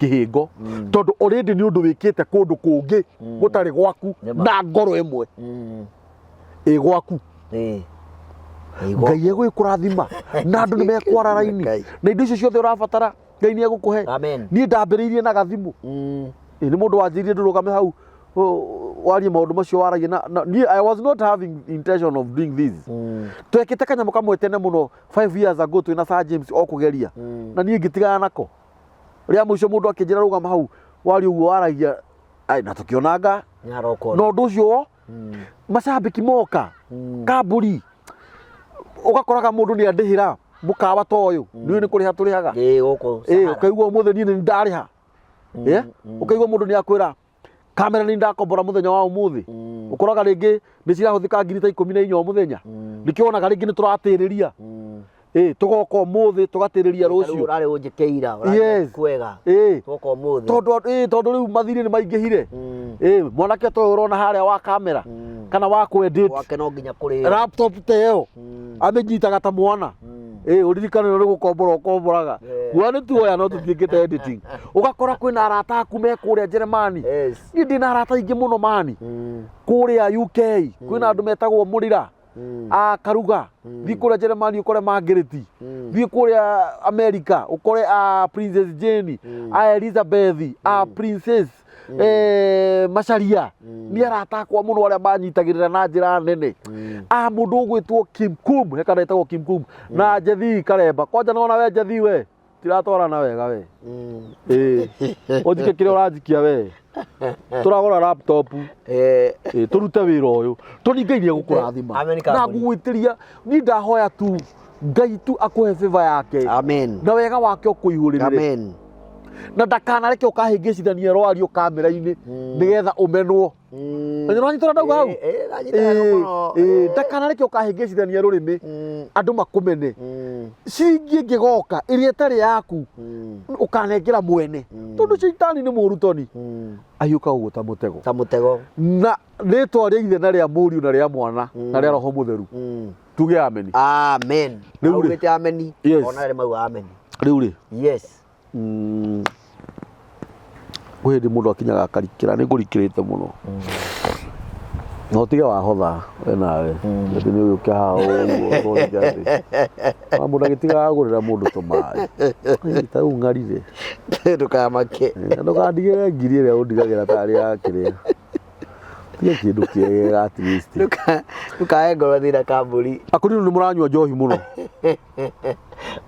kĩhĩngo, tondũ already nĩ ũndũ wĩkĩte kũndũ kũngĩ gũtarĩ gwaku. Nĩma. Na ngoro ĩmwe ĩ gwaku. Ĩĩ. Ngai egũgĩkũrathima na andũ nĩ mekwara raini, Ngai. na indo icio ciothe ũrabatara Ngai nĩ egũkũhe. Amen. Niĩ ndambĩrĩirie na gathimũ. Ĩ, nĩ mũndũ wanjĩrire ndũrũgame hau warie maũndũ macio waragia na niĩ I was not having intention of doing this. Twekĩte kanyamũ kamwe tene mũno 5 years ago twĩna Sir James o kũgeria, na niĩ ngĩtigana nako. Rĩa mũico mũndũ akĩnjĩra rũgama hau warie ũguo waragia. Ai, na tũkĩonanga. Nĩ harokwo. Na ũndũ ũcio wo macambĩki moka kamburi, ũgakoraga mũndũ nĩ andĩhĩra mũkawa ta ũyũ, nĩ nĩ kũrĩha tũrĩhaga. Ĩĩ, gũkũ. Ĩ, Sahara. ũkaigua ũmũthĩ niĩ nĩ ndarĩha. Ĩ, ũkaigua mũndũ nĩ akwĩra kamera nĩ ndakombora mũthenya wa ũmũthĩ. Ũkoraga rĩngĩ nĩ cirahũthĩka ngiri ta 14 o mũthenya. Nĩkĩo wonaga rĩngĩ nĩ tũratĩrĩria. Ĩ, tũgoka ũmũthĩ tũgatĩrĩria rũciũ. Ũrarĩ ũnjĩkĩira. Yes. Kwega. Ĩ. Twoka ũmũthĩ. Tondũ ĩ, tondũ rĩu mathirĩ nĩ maingĩhire. Ĩ, mwanake ta ũyũ ũrona harĩa wa kamera kana wa kwendit Gwake no nginya kũrĩo. Laptop ta ĩyo amĩnyitaga ta mwana. Ĩ, ũririkane nĩ gũkombora ũkomboraga. Kuo nĩ tuoya no tũtiĩkĩte editing. Ũgakora kwĩna arata aku me kũrĩa Jeremani. Niĩ ndĩna arata aingĩ mũno mani kũrĩa UK, kwĩna andũ metagwo Mũrĩra a Karuga. Thiĩ kũrĩa Jeremani ũkore Margaret, thiĩ kũrĩa America ũkore a Princess Jane, a Elizabeth, a Princess Macharia. Nĩ arata akwa mũno arĩa manyitagĩrĩra na njĩra nene. A mũndũ ũgwĩtwo Kim Kum, he kana etagwo Kim Kum na Jethi Karemba kwanja. Nona we Jethi, we tiratwarana wega we. Ĩĩ, ũnjike kĩrĩa ũranjikia we, tũragũra laptop. Ĩĩ, tũrute wĩra ũyũ tũni. Ngai nĩ egũkũrathima. Amen, na kambuni. ngũgwĩtĩria niĩ ndahoya tu Ngai tu akũhe favor yake Amen. na wega wake ũkũihũrĩrĩre. Amen. Na ndakanareke ũkahĩngĩcithania rwario kamera-inĩ nĩgetha ũmenwo. Na nĩũranyita ndauga hau? Ĩĩ, ndanyita wega mũno. Ĩĩ, ndakanareke ũkahĩngĩcithania rũrĩmĩ andũ makũmene. Ciringi ĩngĩgoka ĩrĩa ĩtarĩ yaku, ũkanengera mwene, tondũ caitani nĩ mũru toni, ahiũka ũguo ta mũtego. Ta mũtego. Na rĩtwa rĩa ithe na rĩa mũriũ na rĩa mwana na rĩa roho mũtheru, tuge ameni. Amen. Rĩu rĩ. Augĩte ameni. Yes. Ona arĩa mauga ameni. Rĩu rĩ, kwĩ hĩndĩ mũndũ akinyaga akarikĩra, nĩ ngũrikĩrĩte mũno. No tige wahotha we nawe. Atĩ nĩ ũgĩũke haha ũguo ũthondeke atĩ. Ona mũndũ agĩtigaga gũrĩra mũndũ tũmaĩ. Ĩ, Ta rĩu ng'arire. Ndũkamake. Na ndũkandigĩre ngiri ĩrĩa ũndigagĩra tarĩ ya kĩrĩa. Tiga kĩndũ kĩega at least. Ndũkae ngoro thĩna kambũri. Akũrinũ nĩ mũranyua njohi mũno.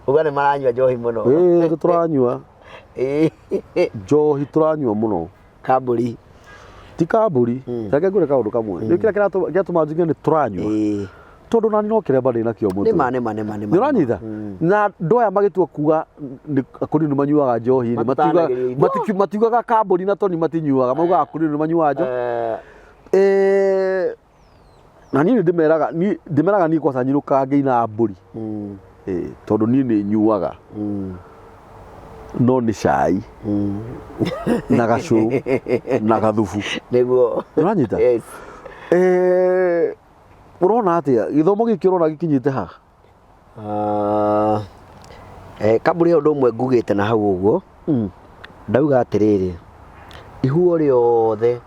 Uga nĩ maranyua njohi mũno. Ĩĩ nĩ tũranyua. Ĩĩ. Njohi tũranyua mũno. Kambũri. Ti kambũri. Reke ngwĩre kaũndũ kamwe. Nĩ kĩrĩa kĩratũma njuge nĩ tũranyua. Ĩĩ. Tondũ nani no kĩremba ndĩnakĩo mũtwe. Nĩma nĩma nĩma nĩma. Nĩ ũranyita? Na andũ aya magĩtua kuga akũrinũ nĩ manyuaga njohi rĩ, Matutanagĩria ithuĩ. matiugaga kambũri na toni matinyuaga, maugaga akũrinũ nĩ manyuaga njohi. Eh, Eh, na niĩ nĩ ndĩmeraga niĩ ndĩmeraga niĩ kwaca nyinũkaga ngĩina mbũri Eh, tondũ niĩ nĩ nyuaga no nĩ cai na gacũrũ na gathubu Nĩguo. Nĩũranyita? Yes. Eh, ũrona atĩa gĩthomo gĩkĩ ũrona gĩkinyĩte ha Ah, kambũri he ũndũ ũmwe ngugĩte na hau ũguo ndauga atĩrĩrĩ ihuo rĩothe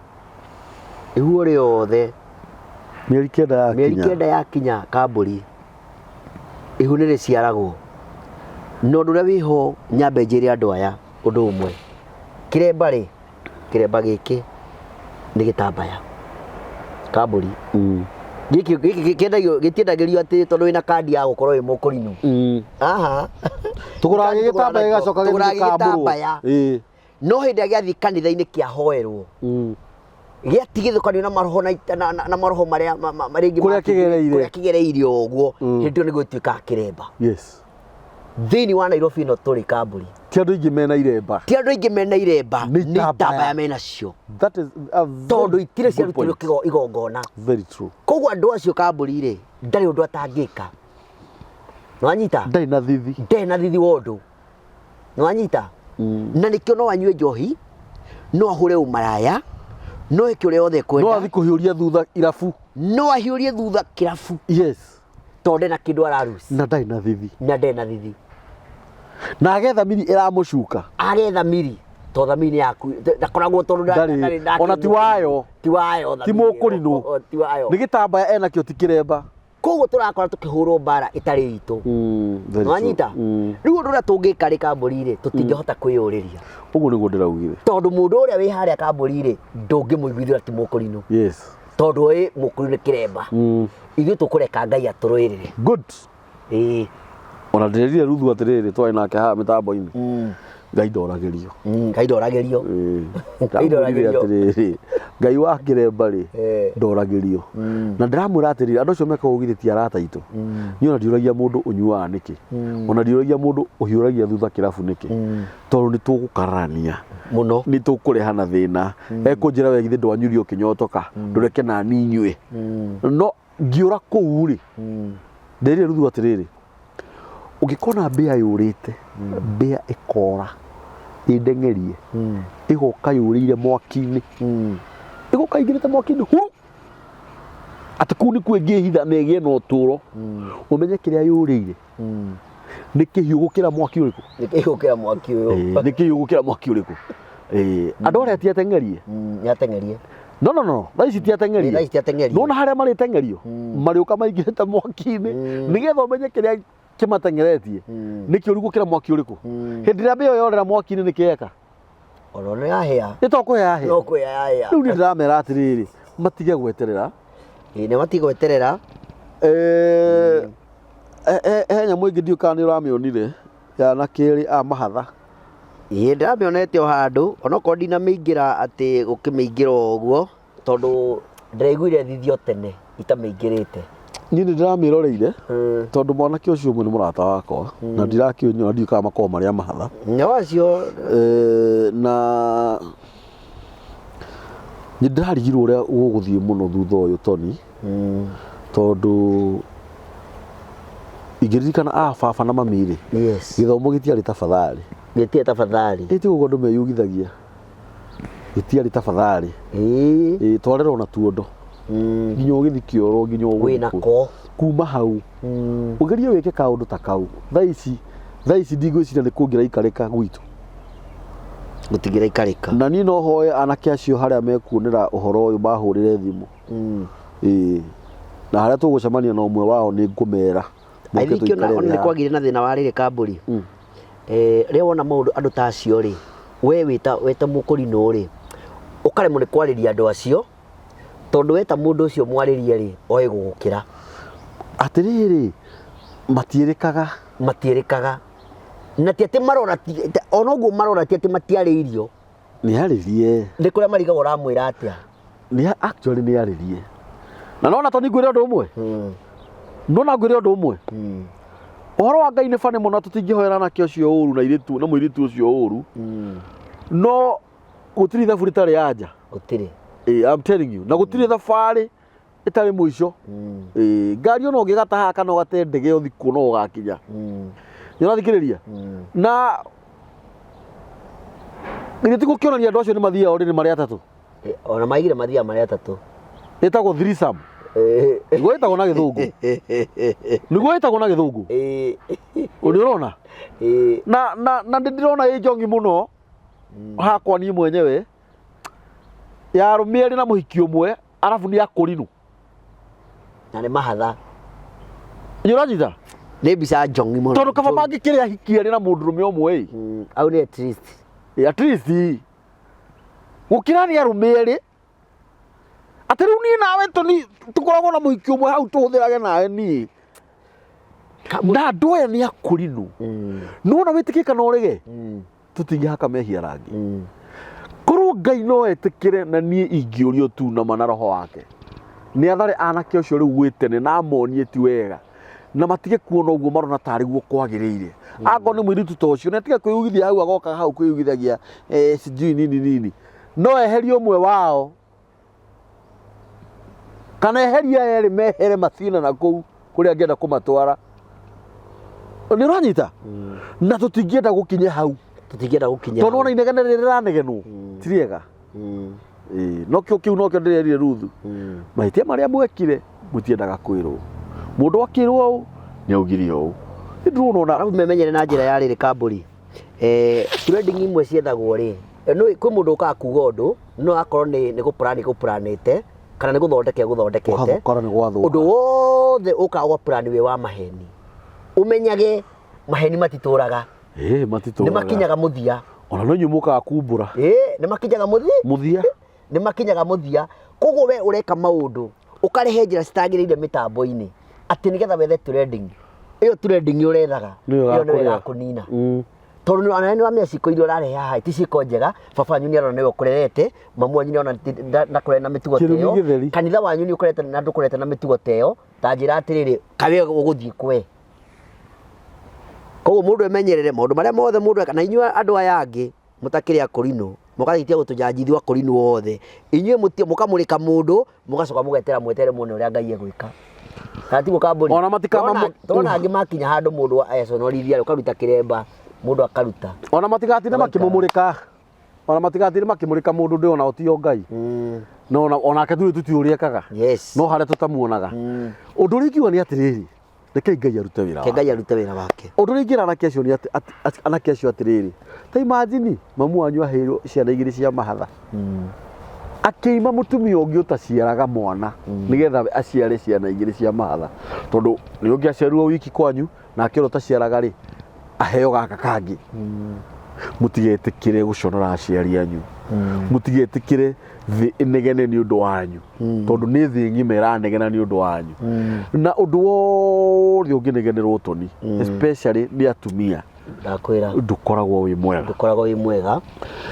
ihuo rĩothe mĩeri kenda mĩeri yakinya kenda yakinya kambũri ihu nĩ rĩciaragwo na ũndũ ũrĩa wĩho nyambe njĩre andũ aya ũndũ ũmwe kĩremba rĩ kĩremba gĩkĩ nĩ gĩtambaya kambũri gĩkĩ gĩkĩ kĩendagio gĩtiendagĩrio atĩ tondũ wĩna kandi ya gũkorwo wĩ mũkũrinũ aha tũgũraga Kandi gĩgĩtambaya gĩgacoka tũgũraga gĩgathiĩ gĩkambũrwo. gĩgĩtambaya Ĩĩ. no hĩndĩ ĩrĩa gĩathiĩ kanitha-inĩ kĩahoerwo gĩatigithũkanio na maroho na, na, na, na maroho marĩa rĩngĩ Kũrĩa kĩgereire. kũrĩa kĩgereire ũguo hĩndĩ ĩyo nĩguo ĩtuĩkaga kĩremba Yes. thĩinĩ wa Nairobi ĩno tũrĩ kambũri Ti andũ aingĩ mena iremba. ti andũ aingĩ mena iremba Nĩ nĩ itambaya. itambaya menacio That is a very tondũ itirĩ good ciarutirwo point. igongona Very true. koguo andũ acio kambũri rĩ ndarĩ ũndũ atangĩka nĩwanyita Ndarĩ na thithi. ndarĩ na thithi wa ũndũ nĩwanyita na nĩkĩo no anyue njohi no ahũre ũmaraya no eke ũrĩa wothe No ekwenda athi kũhiũria thutha irabu. no ahiũrie thutha kĩrabu Yes. tondũ ndena kĩndũ araruci Na ndarĩ na thithi. na ndarĩ na thithi Na age thamiri ĩramũcuka. age thamiri to thamiri nĩ yaku ndakoragwo tondũ Ndarĩ. Ona ti wayo. ti wayo Ti thamiri ĩyo. mũkũrinũ. O, ti wayo Nĩ gĩtambaya enakĩo ti kĩremba. koguo tũrakora tũkĩhũrwo mbara ĩtarĩ itũ Very true. nwanyita rĩu ũndũ ũrĩa tũngĩka rĩ kambũri rĩ tũtingĩhota kwĩyũrĩria Ũguo nĩguo ndĩraugire. tondũ mũndũ ũrĩa wĩ harĩa kambũri rĩ ndũngĩmũiguithĩra ti mũkũrinũ Yes. tondũ ĩ mũkũrinũ nĩ kĩremba ithuĩ tũkũreka Ngai atũrũĩrĩre Good. ĩĩ Ona ndĩrerire Ruthu atĩrĩrĩ twarĩ nake haha mĩtambo-inĩ. Ngai ndoragĩrio. Ngai ndoragĩrio Ĩĩ. Ngai Ndamwĩrire ndoragĩrio. atĩrĩrĩ Ngai wa kĩremba rĩ Eh. ndoragĩrio na ndĩramwĩra atĩrĩrĩ andũ acio mekaga ũguo githĩ ti arata aitũ niĩ ona ndiũragia mũndũ ũnyuaga nĩkĩ ona ndiũragia mũndũ ũhiũragia thutha kĩrabu nĩkĩ tondũ nĩ tũgũkararania mũno nĩ tũkũrehana thĩna ekũnjĩra we githĩ ndwanyurie ũkĩnyotoka ndũreke nani nyue no ngĩũra kũu rĩ ndĩrire Ruthu atĩrĩrĩ ũngĩkona mbĩa yũrĩte mbĩa ĩkora ĩndeng'erie ĩgoka yũrĩire mwaki-inĩ ĩgoka ingĩrĩte mwaki-inĩ huru atĩ kũu nĩkuo ĩngĩhitha na ĩgĩe na ũtũũro ũmenye kĩrĩa yũrĩire nĩ kĩhiũ gũkĩra mwaki ũrĩkũ nĩ kĩhiũ gũkĩra mwaki ũyũ Ĩĩ, nĩ kĩhiũ gũkĩra mwaki ũrĩkũ Ĩĩ, andũ arĩa ti ateng'erie nĩ ateng'erie no no no thaa ici ti ateng'erie Thaa ici ti ateng'erie. nona harĩa marĩteng'erio marĩũka maingĩrĩte mwaki-inĩ nĩgetha ũmenye kĩrĩa kĩmateng'eretie nĩ kĩũru gũkĩra mwaki ũrĩkũ hĩndĩ ĩrĩa mbĩa ĩyo yorĩra mwaki-inĩ nĩ kĩeka ona nĩ yahĩa nĩ to kũhĩa yahĩa no kũhĩa yahĩa rĩu niĩ ndĩramera atĩrĩrĩ matige gweterera Ĩĩ, nĩ matigweterera Eh, he nyamũ ĩngĩ ndiũĩ kana nĩ ũramĩonire ya anake erĩ a mahatha Ĩĩ ndĩramĩonete o handũ onokorwo ndinamĩingĩra atĩ gũkĩmĩingĩra o ũguo tondũ ndĩraiguire thithio tene itamĩingĩrĩte niĩ nĩ ndĩramĩroreire tondũ mwanake ũcio ũmwe nĩ mũrata wakwa na ndirakĩũnyua ndiũĩ kana makoragwo marĩ a mahatha no acio na nĩ ndĩrarigirwo ũrĩa gũgũthiĩ mũno thutha ũyũ Tony tondũ ingĩririkana a baba na mami rĩ yes gĩthomo gĩtiarĩ tafadhali gĩtirĩ tafadhali ĩti ũguo andũ meyugithagia gĩtiarĩ tafadhali ĩĩ ĩ twarerwo na tuondo nginya ũgĩthi kĩoro nginya ũgũthiĩ wĩna kũ. ko kuma hau ũgerie wĩke kaũndũ ta kau thaa ici ndigwĩciria nĩ kũngĩraikarĩka gwitũ gũtingĩraikarĩka na niĩ no hoe anake acio harĩa mekuonera ũhoro ũyũ mahũrĩre thimũ Ĩĩ. Na harĩa tũgũcemania na ũmwe wao nĩ ngũmera. I Moke think ona tũikare ona thĩ nĩ haha. kwagire na thĩna wa rĩrĩ kambũri. Eh, rĩrĩa wona maũndũ andũ ta acio rĩ, we wĩta wĩta mũkũrinũ rĩ, ũkaremwo nĩ kwarĩria andũ acio, tondũ weta mũndũ ũcio mwarĩrie rĩ, oĩ gũgũkĩra. Atĩrĩrĩ, matiĩrĩkaga. Matiĩrĩkaga. Na ti atĩ marora, ona ũguo marora ti atĩ matiarĩirio. Nĩ arĩrie. Nĩ kũrĩa marigagwo ũramwĩra atĩa. Nĩ actually nĩ arĩrie. Na nona to ningwĩre ũndũ ũmwe. Nona ngwĩre ũndũ ũmwe. Ũhoro wa Ngai nĩ bani mũno tũtingĩhoera anake ũcio ũru na airĩtu na mũirĩtu ũcio ũru. No gũtirĩ ithabu rĩtarĩ anja. Gũtirĩ. Eh, I'm telling you. Na gũtirĩ thabarĩ ĩtarĩ mũico. Eh, ngari ona ũngĩgata haha kana ũgate ndege ũthi kuo no ũgakinya. Nĩ ũrathikĩrĩria? Na githĩ ti gũkĩonania andũ acio nĩ mathiaga ũrĩrĩ marĩ atatũ? Eh, ona maigire mathiaga marĩ atatũ. Ĩtagwo threesome. Eh. Nĩguo ĩtagwo na gĩthũngũ. Nĩguo ĩtagwo na gĩthũngũ. Eh. Nĩ ũrona? Eh. Na na na nĩ ndĩrona ĩ njongi mũno hakwa niĩ mwenyewe ya arũme erĩ na mũhiki ũmwe arabu nĩ akũrinũ. Na nĩ mahatha. Nĩ ũranyita? Nĩ mbica njongi mũno. Tondũ kaba mangĩkĩrĩ ahiki erĩ na mũndũrũme ũmwe ĩ. Au nĩ at least. At least gũkĩra nĩ arũme erĩ atĩ rĩu niĩ nawe tũni tũkoragwo na mũhiki ũmwe hau tũhũthĩrage nawe niĩ na andũ aya nĩ akũrinũ nĩwona wĩtĩkie kana ũrege tũtingĩhaka mehia rangi korwo ngai no etĩkĩre na niĩ ingĩũrio tu na ma na roho wake nĩ athare anake ũcio rĩu gwĩ tene na amonie ti wega na matige kuona ũguo marona tarĩ guo kwagĩrĩire akorwo nĩ mũirĩtu ta ũcio na atige kwĩyugithia hau agoka hau kwĩyugithagia eh, sijui nini nini no eherie ũmwe wao kana eherie aya erĩ mehere mathiĩ na kũu kũrĩa angĩenda kũmatwara nĩ ũranyita na tũtingĩenda gũkinya hau Tũtingĩenda gũkinya. tondũ ona inegene rĩrĩ rĩranegenwo ti rĩega Ĩĩ, nokĩo kĩu nokĩo ndĩrerire Ruthu mahĩtia marĩa mwekire mũtiendaga kwĩrwo mũndũ akĩrwo ũũ nĩ augire ũũ nĩ ndĩrona ona Arabu memenyere na njĩra ya rĩrĩ kambũri. Eh, trending imwe ciethagwo rĩ, no kwĩ mũndũ ũkaga kuga ũndũ, no akorwo nĩ nĩ gũplan gũplanĩte kana nĩ gũthondeka egũthondekete. Ũgakora nĩ gwathũka. Ũndũ wothe ũkaga ũgaplan wĩ wa maheni. Ũmenyage maheni matitũraga. Ĩĩ, matitũraga. Nĩ makinyaga mũthia. Ona no inyuĩ mũkaga kumbũra. Ĩĩ, nĩ makinyaga mũthia. Mũthia. Nĩ makinyaga mũthia. Koguo we ũreka maũndũ, ũkarehe njĩra citagĩrĩire mĩtambo-inĩ, atĩ nĩgetha wethe trending. Ĩyo trending ũrethaga, Nĩyo ĩyo nĩyo ĩgakũrĩa. ĩgakũnina. Tondũ nĩ ona nĩ wamenya ciĩko iria ũrarehe haha ti ciĩko njega, baba wanyu nĩ arona nĩwe ũkũrerete, mamu wanyu nĩ arona ndakũrerete na mĩtugo ta Kĩrumi ĩyo, gĩtheri. kanitha wanyu nĩ ũkorete na ndũkũrerete na mĩtugo ta ĩyo, ta njĩra atĩrĩrĩ, kaĩ we ũgũthiĩ kwe. Koguo mũndũ emenyerere maũndũ marĩa mothe mũndũ eka, na inyuĩ andũ aya angĩ mũtakĩrĩ akũrinũ, mũkarĩkia gũtũnjanji ithuĩ akũrinũ othe, inyuĩ mũkamũrĩka mũndũ, mũgacoka mũgetera mwetere muone ũrĩa Ngai egwĩka. Kana tiguo kambũri? Ona matikama Tona angĩ makinya handũ mũndũ econorithia ũkaruta kĩremba, mũndũ akaruta. Ona matigatinde makĩmũmũrĩka. Ona matigatinde makĩmũrĩka mũndũ ndĩ ona ũtio Ngai. No onake tũrĩ tũtiũĩ ũrĩa ekaga. Yes. No harĩa tũtamuonaga. Ũndũ ũrĩa ingiuga nĩ atĩrĩrĩ, rekei Ngai arute wĩra Reke wake. Ngai arute wĩra wake. Ũndũ ũrĩa ingĩra anake acio nĩ atĩ, anake acio atĩrĩrĩ, ta imagine mamu wanyu aheirwo ciana igĩrĩ cia mahatha. Akĩima mũtumia ũngĩ ũtaciaraga mwana nĩgetha aciare ciana igĩrĩ cia mahatha. Tondũ nĩ ũngĩaciarirwo wiki kwanyu nake ũrĩa ũtaciaraga rĩ aheo gaka kangĩ. Mũtigetĩkĩre gũconora aciari anyu. Mũtigetĩkĩre thĩ ĩnegene nĩ ũndũ wanyu. Tondũ nĩ thĩ ng'ima ĩranegena nĩ ũndũ wanyu. Na ũndũ wothe ũngĩnegenerwo toni, especially nĩ atumia, Ndakwĩra. ndũkoragwo wĩ mwega. Ndũkoragwo wĩ mwega.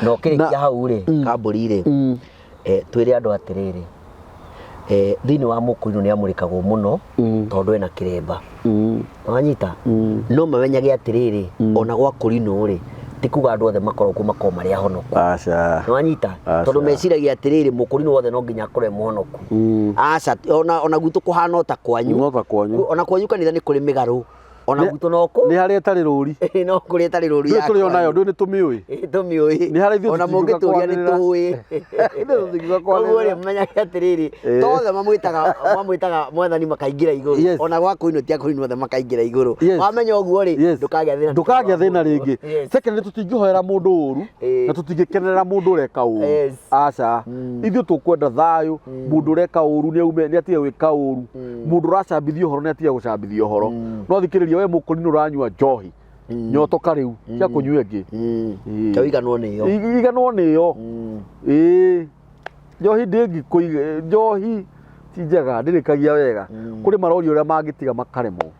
Na ũkĩrĩkia hau rĩ, kambũri rĩ, twĩre andũ atĩrĩrĩ, thĩinĩ wa mũkũrinũ nĩ amũrĩkagwo mũno tondũ ena kĩremba. Wanyita? No mamenyage atĩrĩrĩ, ona gwa kũrinũ rĩ, ti kuga andũ othe makoragwo kuo makoragwo marĩ ahonoku. Aca. Nĩwanyita? Aca. Tondũ meciragia atĩrĩrĩ, mũkũrinũ wothe no nginya akorwo e mũhonoku. Aca, ona gwitũ kũhana o ta kwanyu. No ta kwanyu. Ona kwanyu kanitha nĩ kũrĩ mĩgarũ. Ona gwitũ no kũ Nĩ harĩa ĩtarĩ rũri. No kũrĩa ĩtarĩ rũri. Ndũĩ tũrĩ o nayo, ndũĩ nĩ tũmĩũĩ. Tũmĩũĩ. Nĩ harĩa ithuĩ Ona tũtingiuga mũngĩtũria nĩ kwanĩrĩra. tũĩ. Ithuĩ tũtingiuga Koguo rĩ, kwanĩrĩra. mũmenyage atĩrĩrĩ, to othe mamwĩtaga mwathani makaingĩra igũrũ. Ona gwa kũinwo ti akũinwo othe makaingĩra igũrũ. Wamenya ũguo rĩ, ndũkagĩa thĩna. Ndũkagĩa thĩna rĩngĩ. Secondly, tũtingĩhoera mũndũ ũru na tũtingĩkenerera mũndũ ũreka ũru. Aca. Ithuĩ tũkwenda thayũ, mũndũ ũreka ũru nĩ aume, nĩ atige gwĩka ũru. Mũndũ ũracambithia ũhoro nĩ atige gũcambithia ũhoro. No thikĩrĩria we mũkũrinũ ũranyua njohi. Nyotoka rĩu, cia kũnyua ĩngĩ. Ĩĩ. Iganwo nĩyo. Iganwo nĩyo. Ĩĩ. Njohi ndĩngĩkũiga, njohi ti njega, ndĩrĩkagia wega. Kũrĩ maroria ũrĩa mangĩtiga makaremwo.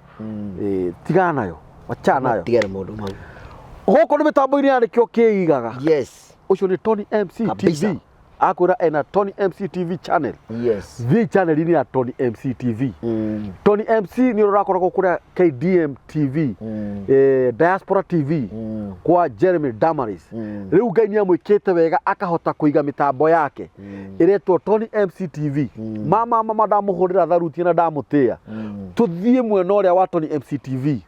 Ĩĩ, tigana nayo, wachana nayo. Tigana maũndũ mau. Gũkũ nĩ mĩtambo-inĩ ya nĩkĩo kĩigaga. Yes. Ũcio nĩ Tony MC Kabisa. TV. Akwĩra ena Tony MC TV channel. Yes. Thiĩ channel-inĩ ya Tony MC TV. Tony MC nĩ ũrĩa ũrakoragwo kũrĩa KDM TV. Diaspora TV. Kwa Jeremy Damaris. Rĩu Ngai nĩ amwĩkĩte wega akahota kũiga mĩtambo yake. Ĩretwo Tony MC TV. Mama mama ndamũhũrĩra tharuti na ndamũtĩa. Tũthiĩ mwena ũrĩa wa Tony MC TV.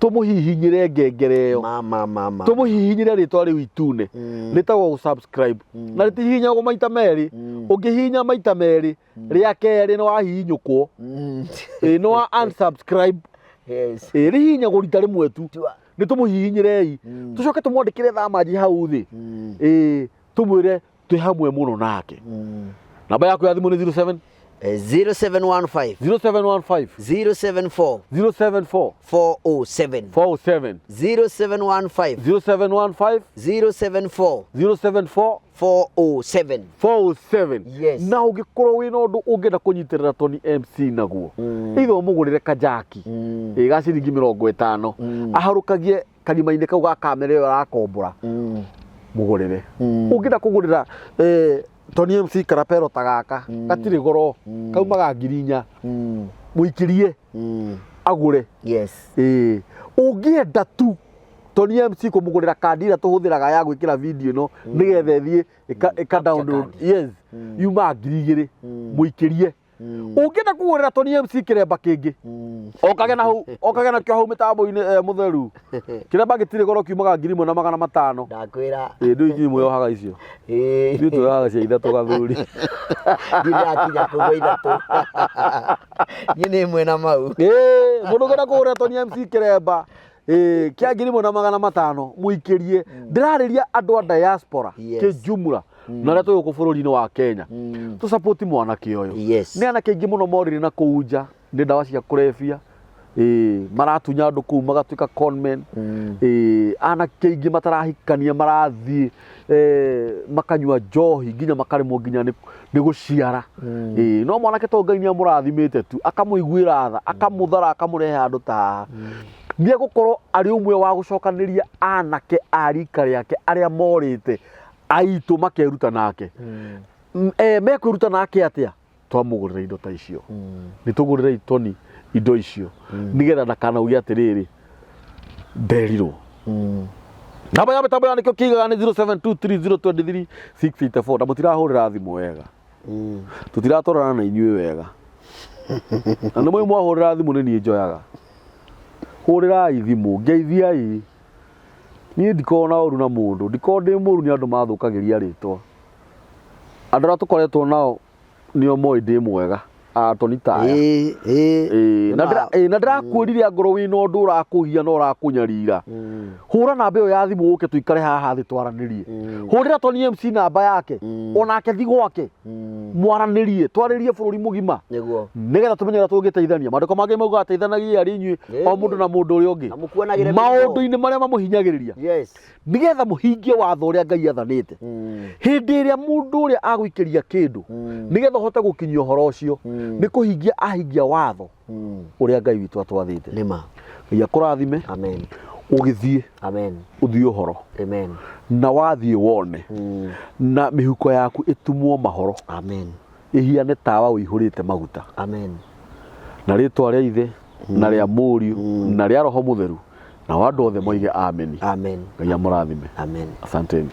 Tũmũhihinyĩre ngengere ĩyo. Mama mama. Tũmũhihinyĩre rĩtwa rĩu itune. Rĩtagwo gũ-subscribe. Na rĩtihihinyagwo maita merĩ. Ũngĩhihinya maita merĩ, rĩa kerĩ nĩ wahihinyũkwo. Ĩĩ nĩ wa unsubscribe. Yes. Ĩĩ rĩhihinyagwo rita rĩmwe tu. Nĩ tũmũhihinyĩrei. Tũcoke tũmwandĩkĩre thamanji hau thĩ. Ĩĩ tũmwĩre twĩ hamwe mũno nake. Namba yaku ya thimũ nĩ 07 0715 0715 074 074 407 407 0715 0715 074 074 407 407. Yes. Na ũngĩkorwo wĩna ũndũ ũngĩenda kũnyitĩrĩra Tony MC naguo, either ũmũgũrĩre kajaki ĩ ga ciringi 50, aharũkagie karima-inĩ kau ga kamera ĩyo arakombora, mũgũrĩre. Ũngĩenda kũgũrĩra Tony MC karapero ta gaka, gatirĩ goro, kaumaga 4,000, mũikĩrie agũre. Yes. Ĩĩ ũngĩenda tu Tony MC kũmũgũrĩra kandi ĩrĩa tũhũthĩraga ya gwĩkĩra video ĩno nĩgetha ĩthiĩ ĩka download. Yes. Yumaga 2,000, mũikĩrie. Ũngĩenda kũgũrĩra Tony MC kĩremba kĩngĩ, okage na hau, okage nakĩo hau mĩtambo-inĩ mũtheru. Kĩremba gĩtirĩ goro, kiumaga 1,500. Ndakwĩra. Ĩĩ ndũĩ inyuĩ mwĩyohaga icio. Ithuĩ twĩyohaga cia ithatũ gathuri. Ndirakinya kũgwa ithatũ. Niĩ nĩ ĩmwe na mau. Ĩĩ, mũndũ ũngĩenda kũgũrĩra Tony MC kĩremba kĩa 1,500 mũikĩrie. Ndĩrarĩria andũ a diaspora kĩjumla na arĩa twĩ gũkũ bũrũri-inĩ wa Kenya. Tũ support mwanake ũyũ. Yes. Nĩ anake aingĩ mũno morire na kũu nja nĩ ndawa cia kũrebia. Maratunya andũ kũu magatuĩka conmen. Anake aingĩ matarahikania marathiĩ makanyua njohi nginya makaremwo nginya nĩ gũciara. No mwanake to Ngai nĩ amũrathimĩte tu, akamũiguĩra tha, akamũthara, akamũrehe handũ ta haha. Nĩ egũkorwo arĩ ũmwe wa gũcokanĩria anake a rika rĩake arĩa morĩte aitũ makeruta nake. Mekwĩruta nake atĩa? Twamũgũrĩra indo ta icio. Nĩ tũgũrĩre Tony indo icio nĩgetha ndakanauge atĩrĩrĩ nderirwo. Namba ya mĩtambo ya nĩkĩo kĩigaga nĩ 0723023684 na mũtirahũrĩra thimũ wega. Tũtiratwarana na inyuĩ wega. Na nĩ mũĩ mwahũrĩra thimũ nĩ niĩ njoyaga. Hũrĩrai thimũ, ngeithiai. Niĩ ndikoragwo na ũru na mũndũ, ndikoragwo ndĩ mũru nĩ andũ mathũkagĩria rĩtwa. Andũ arĩa tũkoretwo nao nĩo moĩ ndĩ mwega. Tony Taya. Ĩĩ, Na ndĩrakwĩrire angorwo wĩna ũndũ ũrakũgia na ũrakũnyarira. Hũra namba ĩyo ya thimũ ũke tũikare haha thĩ twaranĩrie. Hũrĩra Tony MC namba yake, onake thi gwake. Mwaranĩrie, twarĩrie bũrũri mũgima. Nĩguo. Nĩgetha tũmenye ũrĩa tũngĩteithania. Maandĩko mangĩ maugaga teithanagiai arĩ inyuĩ o mũndũ na mũndũ ũrĩa ũngĩ. Na mũkuanagĩre mĩrigo. Maũndũ-inĩ marĩa mamũhinyagĩrĩria. Yes. Nĩgetha mũhingie watho ũrĩa Ngai athanĩte. Hĩndĩ ĩrĩa mũndũ ũrĩa agũikĩria kĩndũ, nĩgetha ũhote gũkinyia ũhoro ũcio, nĩ kũhingia ahingia watho ũrĩa Ngai witũ atwathĩte. Nĩma. Ngai akũrathime. Amen. Ũgĩthiĩ. Amen. Ũthiĩ ũhoro. Amen. Na wathiĩ wone. Na mĩhuko yaku ĩtumwo mahoro. Amen. Ĩhiane tawa ũihũrĩte maguta. Amen. Na rĩtwa rĩa Ithe, na rĩa Mũriũ, na rĩa Roho Mũtheru, na andũ othe moige ameni. Amen. Ngai amũrathime. Amen. Asanteni.